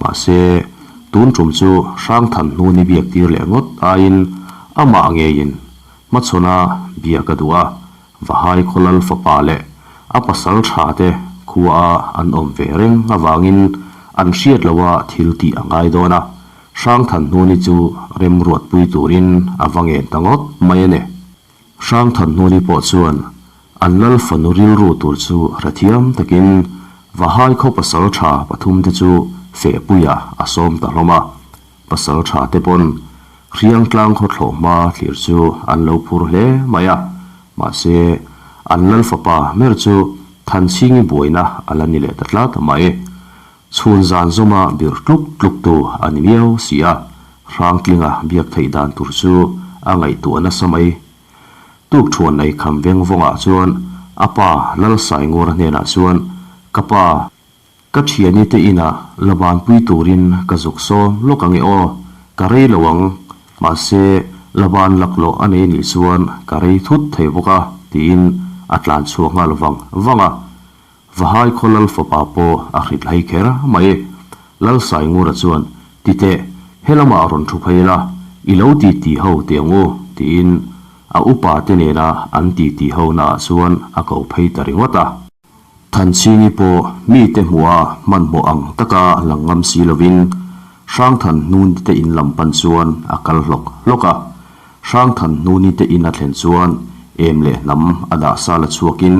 Mahse, tun tum chu Hrangthan hnu ni biak tir leh ngawt aiin amah ngeiin hmachhawna biak a duh a, Vahai Khawlal fapa leh a pasal tha te khua a an awm ve reng avangin an hriat loha thil tih a ngai dawn a. Hrangthanhnuni chu remruatpui turin a va ngen ta ngawt mai a ni. Hrangthanhnuni pawh chuan an lal fanu rilru tur chu hrethiam takin Vahai khaw pasal tha pathumte chu fehpuiah a sawm ta hlawm a. Pasal tha te pawn Hriangtlang khaw thlawh hma thlir chu an lo phur hle mai a. Mahse, an lal fapa mer chu Thanchhingi buaina a la ni leh ta tlat mai. Chhun zan zawma bir tluk tluk tu a ni miau si a, Hrangtlinga biak theih dan tur chu a ngaihtuah nasa mai. Tuk thuan nei kham veng vawngah chuan a pa Lalsaingura hnenah chuan, Ka pa, ka thiani te inah la banpui turin ka zuk sawm lawk ange aw, ka rei lo ang, mahse la ban laklawh a nei nih chuan ka rei thut thei bawk a, tiin a tlan chhuak nghal vang vang a. Vahai khaw lal fapa pawh a hrit hlei kher mai. Lal Saingura chuan, Ti teh, he lamah rawn thu phei la, i lo ti ti ho teh ang u, tiin a upa te nena an ti ti ho naah chuan a ko phei ta ringawt a. Thanchhingi pawh mite hmuha hmanhmawh ang taka lang ngam si lovin Hrangthan hnuni te in lam pan chuan a kal hlawk hlawk a. Hrangthan hnuni te in a thlen chuan em leh hnam a dah sa la chhuakin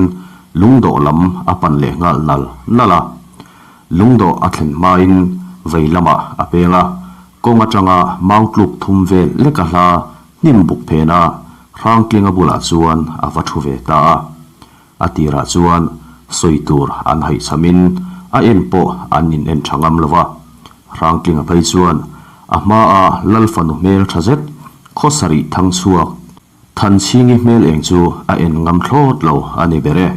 lungdawh lam a pan leh nghal nal nal a. Lungdawh a thlen hmain vei lamah a peng a, kawng atanga mau tluk thum vel lek a hla hnim buk phen a, Hrangtlinga bulah chuan a va thu ve ta a. A tirah chuan sawi tur an haihchhamin a en pawh an in en tha ngam lo va. Hrangtlinga phei chuan a hmaa Lal fanu hmel tha zet khaw sarih thang chhuak Thanchhingi hmel eng chu a en ngam thlawt lo a ni ber e.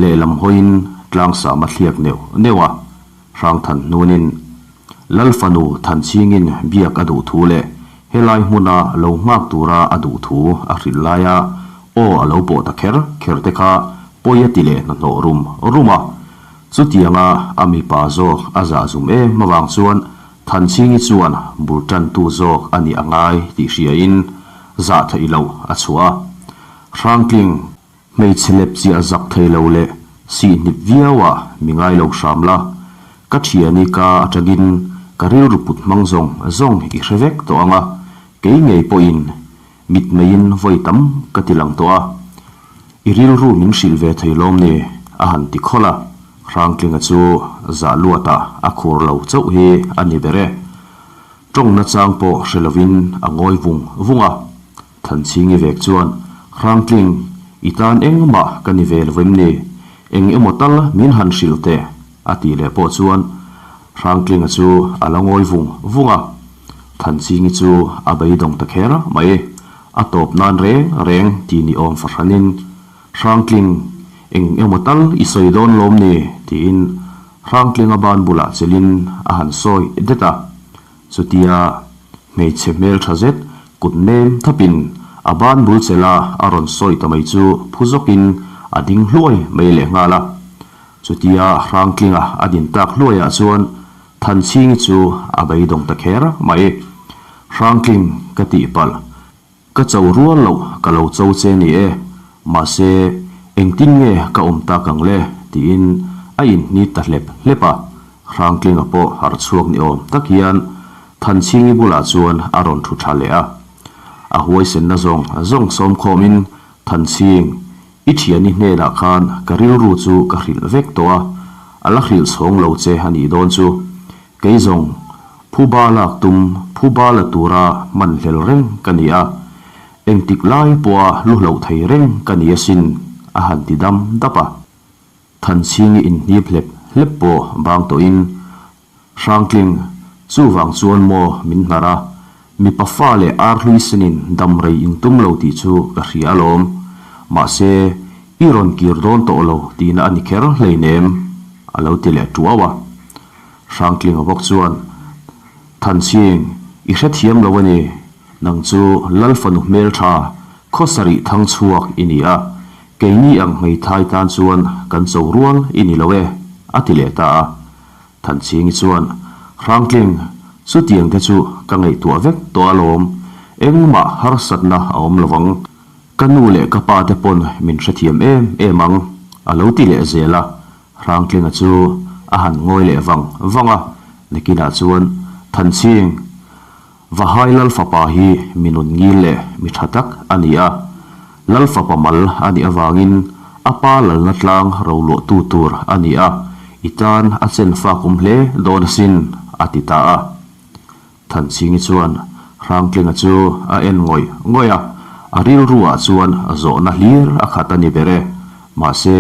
Lehlam hawiin tlangsam a thliak neuh neuh a. Hrangthan hnunin Lal fanu Thanchhingin biak a duh thu leh helai hmuna lo nghak tura a duh thu a hrilh laia aw a lo pawh ta kher kher te kha pawi a ti leh hnahnawh rum rum a. Chutianga a mipa zawk a zah zum em avang chuan Thanchhingi chuan bul tantu zawk a nih a ngai tih hriain zah theih loh a chhuah a. Hrangtling. Hmeichhe lep chiah zak thei lo leh sihhnip viau ah mi ngai lo hram la, ka thiani ka atangin ka rilru put hmang zawng zawng i hre vek tawh ang a, kei ngei pawhin mitmeiin vawi tam ka ti lang tawh a, i rilru min hrilh ve thei lawm ni a han ti khawlh a, Hrangtlinga chu zah luatah a khur lo chauh hi a ni ber e. Tawngna chang pawh hre lovin a ngawi vung vung a. Thanchhingi vek chuan, Hrangtling, i tan engmah ka ni ve lo em ni? Eng emaw tal min han hrilh teh, a tih leh pawh chuan Hrangtlinga chu a la ngawi vung vung a. Thanchhingi chu a beidawng ta kher mai. A tawp nan reng reng ti ni awm fahranin, Hrangtling, eng emaw tal i sawi dawn lawm ni? tiin Hrangtlinga ban bulah chelin a han sawi det a. Chutia hmeichhe hmeltha zet kut nem thapin a ban bul chela a rawn sawi ta mai chu phu zawkin a ding hluai mai leh nghal a. Chutia Hrangtlinga a din tak hluaiah chuan Thanchhingi chu a beidawng ta kher mai. Hrangtling ka tih palh. Ka cho rual loh ka lo cho che ni e, mahse engtin nge ka awm tak ang le? tiin a inhnit ta hlep hlep a. Hrangtlinga pawh harh chhuak ni awm tak hian Thanchhingi bulah chuan a rawn thu tha leh a. A huaisenna zawng zawng sawm khawmin, Thanchhing, i thiani hnenah khan ka rilru chu ka hrilh vek tawh a, a la hrilh chhawng lo che a nih dawn chu. Kei zawng, phuba lak tum, phuba la tura hman hlel reng ka ni a, engtik lai pawha lu hloh thei reng ka ni asin, a han ti dam dap a. Thanchhingi inhnip hlep hlep pawh bang tawhin, Hrangtling, chuvang chuan maw min hnar a, mipa fa leh ar hlui senin dam rei in tum lo tih chu ka hria alawm. Mahse, i rawn kir dawn tawh lo tihna a ni kher hleinem, a lo ti leh tuau a. Hrangtlinga bawk chuan, Thanchhing, i hrethiam lo a ni, nang chu Lal fanu hmeltha khaw sarih thang chhuak i ni a, keini ang hmeithai tan chuan kan cho rual i ni lo e, a ti leh ta a. Thanchhingi chuan, Hrangtling, chutiang te chu ka ngaihtuah vek tawh alawm, engmah harsatna a awm lo vang. Ka nu leh ka pa te pawn min hrethiam em em ang, a lo ti leh zel a. Hrangtlinga chu a han ngawi leh vang vang a, nakinah chuan, Thanchhing, Vahai Lal fapa hi mi nun ngil leh mi tha tak a ni a, Lal fapa mal a nih avangin a pa lalna tlang roluahtu tur a ni a, i tan a chen fak awm hle dawn asin, a ti ta a. Thanchhingi chuan Hrangtlinga chu a en ngawih ngawih a, a rilruah chuan zawhna hlir a khat a ni ber e. Mahse,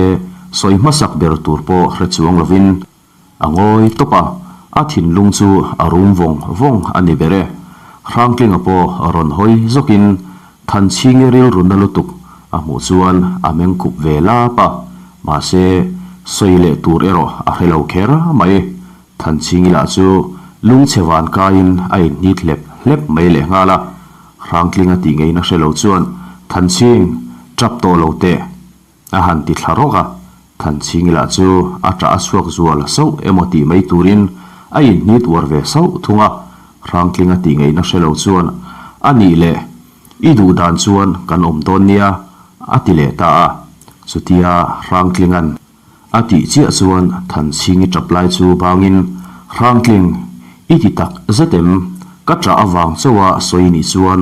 sawi hmasak ber tur pawh hre chuang lovin a ngawi tawp a, a thinlung chu a rum vawng vawng a ni ber e. Hrangtlinga pawh rawn hawi zawkin Thanchhingi rilru na lutuk a hmuh chuan a meng khup ve lap a, mahse, sawi leh tur erawh a hre lo kher mai. Thanchhingi lah chu lungchhe van kaiin a inhnit hlep hlep mai leh nghal a, Hrangtlinga tih ngeina hre lo chuan Thanchhing, tap tawh lo teh! a han ti thla rawk a, Thanchhingi lah chu a ṭah a chhuak zual sauh emaw tih mai turin a inhnit uar ve sauh thung a, Hrangtlinga tih ngeina hre lo chuan A nih leh, i duh dan chuan kan awm dawn nia, a ti leh ta a, chutia Hrangtlinga'n. A tih chiah chuan Thanchhingi ṭap lai chu bangin, Hrangtling, i ti tak zet em? Ka ṭah avang chauha sawi nih chuan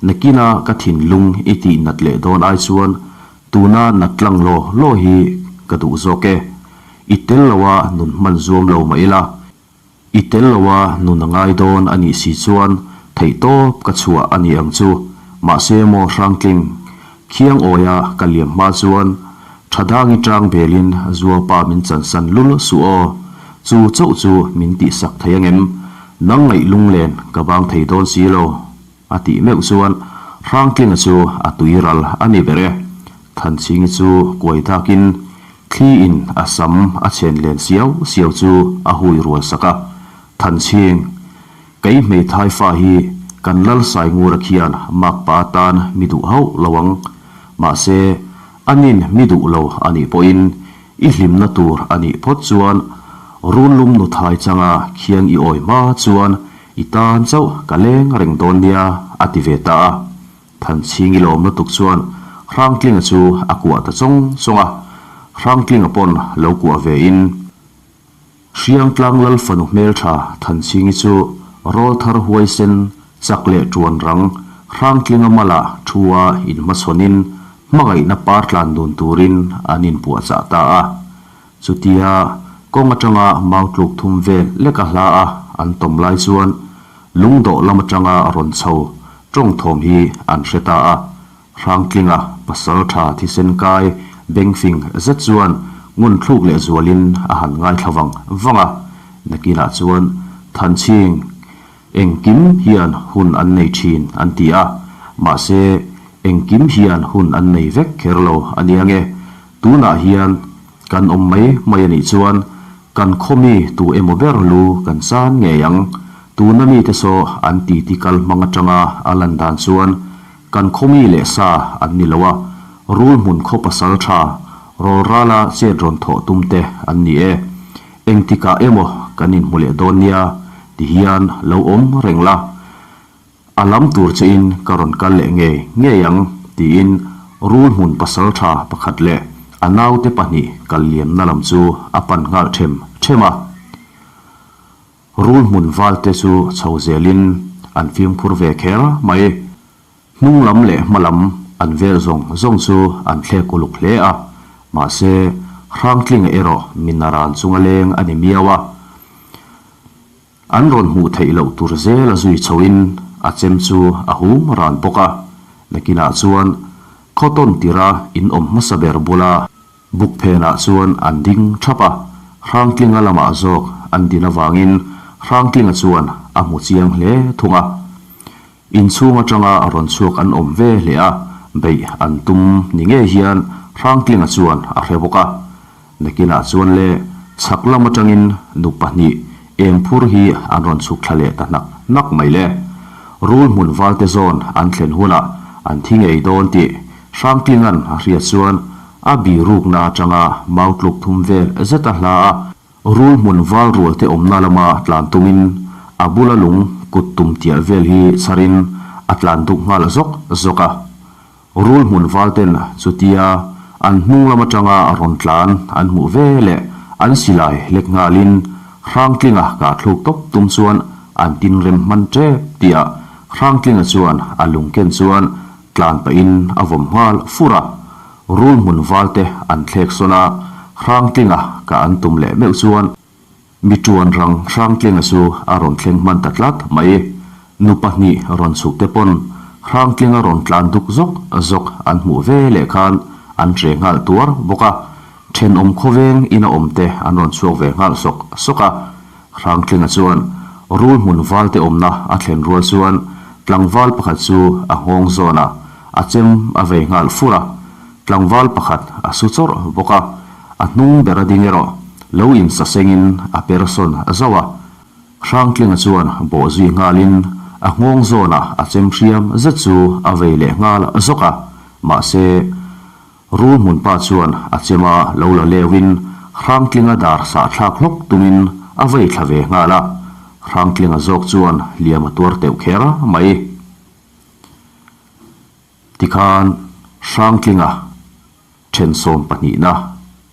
nakina ka thinlung i tih nat leh dawn ai chuan tuna nat tlang law law hi ka duh zawk e. I tel loa nun hman zuam lo mah ila. I tel loa nun a ngai dawn a nih si chuan theihtawp ka chhuah a ni ang chu. Mahse maw Hrangtling, khiang awia ka liam hma chuan Thadangi tang belin Zuapa min chansan lul suh aw. Chu chauh chu min tihsak thei angem? Nang ngaih lunglen ka bang thei dawn si lo. A tih meuh chuan Hrangtlinga chu a tui ral a ni ber e. Thanchhingi chu kuai dakin thli in a sam a chen len siau siau chu a hui rual sak a. Thanchhing, kei hmeithai fa hi kan lal Saingura khian makpa atan mi duh hauh lo ang. Mahse, anin mi duh lo a nih pawhin i hlimna tur a nih phawt chuan runlum nuthai changa khiang i awi hma chuan I tan chauh ka leng reng dawn nia, a ti ve ta a. Thanchhingi lawm lutuk chuan Hrangtlinga chu a kuah ta chawng chawng a. Hrangtlinga pawn lo kuah ve in, Hriangtlang Lal fanu hmeltha Thanchhingi chu rawlthar huaisen chak leh tuan rang Hrangtlinga mala thu a inhmachhawn in hmangaihna par tlan dun turin an inpuahchah ta a. Chutia kawng atanga mau tluk thum vel lek a hla a an tawm lai chuan lungdawh lam atanga rawn chho tawng thawm hi an hre ta a. Hrangtlinga pasal tha thisen kai bengfing zet chuan ngun thluk leh zualin a han ngaithla vang vang a. Nakinah chuan Thanchhing Engkim hian hun an nei thin an ti a, mahse engkim hian hun an nei vek kher lo a nia nge. Tunah hian kan awm mai mai a nih chuan kan khaw mi tu emaw ber lu kan chan ngei ang. Tuna mite saw an titi kal hmang atanga a lan dan chuan kan khaw mi leh sa an ni lo a, rul hmun khaw pasal tha rawlrala chet rawn thawh tum te an ni e. Engtikah emaw kan inhmu leh dawn nia ti hian lo awm reng la, a lam tur che in ka rawn kal leh ngei ngei ang tiin rul hmun pasal tha pakhat leh a naute pahnih kal liamna lam chu a pan nghal them them a. Rul hmun valte chu chho zelin an fimkhur ve kher mai. Hnung lam leh hma lam an vel zawng zawng chu an thlek uluk hle a, mahse Hrangtlinga erawh mi naran chunga leng a ni miau a. An rawn hmuh theih loh tur zel a zui chhoin a chem chu a hum ran bawk a, nakinah chuan khaw tawn tira in awm hmasa ber bula. Buk phenah chuan an ding thap a, Hrangtlinga lamah zawk an din avangin Hrangtlinga chuan a hmu chiang hle thung a. Inchhung atanga rawn chhuak an awm ve hle a, beih an tum ni ngei hian Hrangtlinga chuan a hre bawk a. Nakinah chuan le chhak lam atangin nu pahnih eng phur hi an rawn chhuk thla leh ta hnak hnak mai le. Rul hmun valte zawn an thlen hunah an thi ngei dawn tih Hrangtlinga'n a hriat chuan a birukna atanga mau tluk thum vel zet a hla a, rul hmun val rualte awmna lama tlan tumin a bula lung kut tum tial vel hi chharin a tlan duk nghal zawk zawk a. Rul hmun valten chutia an hnung lam atanga rawn tlan an hmuh ve leh an silai lek nghalin Hrangtlinga kahthluk tawp tum chuan an tinrem hman tep tihah Hrangtlinga chuan a lungken chuan tlan pahin a vawm nghal fur a. Rul hmun valte an thlek sawn a, Hrangtlinga kah an tum leh meuh chuan Mi ṭuan rang Hrangtlinga chu a rawn thleng hman ta tlat mai. Nu pahnih rawn chhuk te pawn Hrangtlinga rawn tlan duk zawk zawk an hmuh ve leh khan an ṭe nghal tuar bawk a. Ṭhenawm khawveng ina awm te an rawn chhuak ve nghal sawk sawk a. Hrangtlinga chuan rul hmun valte awmna a thlen rual chuan tlangval pakhat chu a nghawng zawn a, a chem a vei nghal fur a. Tlangval pakhat a su chawrh bawk a, a hnung ber a ding erawh lo insasengin a per sawn zauh a. Hrangtlinga chuan bawh zui nghalin a nghawng zawnah a chem hriam zet chu a vei leh nghal zawk a, mahse, rul hmunpa chuan a chema lo la leuhin Hrangtlinga dar sah thlak hlawk tumin a vei thla ve nghal a, Hrangtlinga zawk chuan hliam a tuar teuh kher mai. Tikhan Hrangtlinga then sawm pahnihna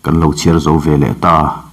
kan lo chhiar zo ve leh ta.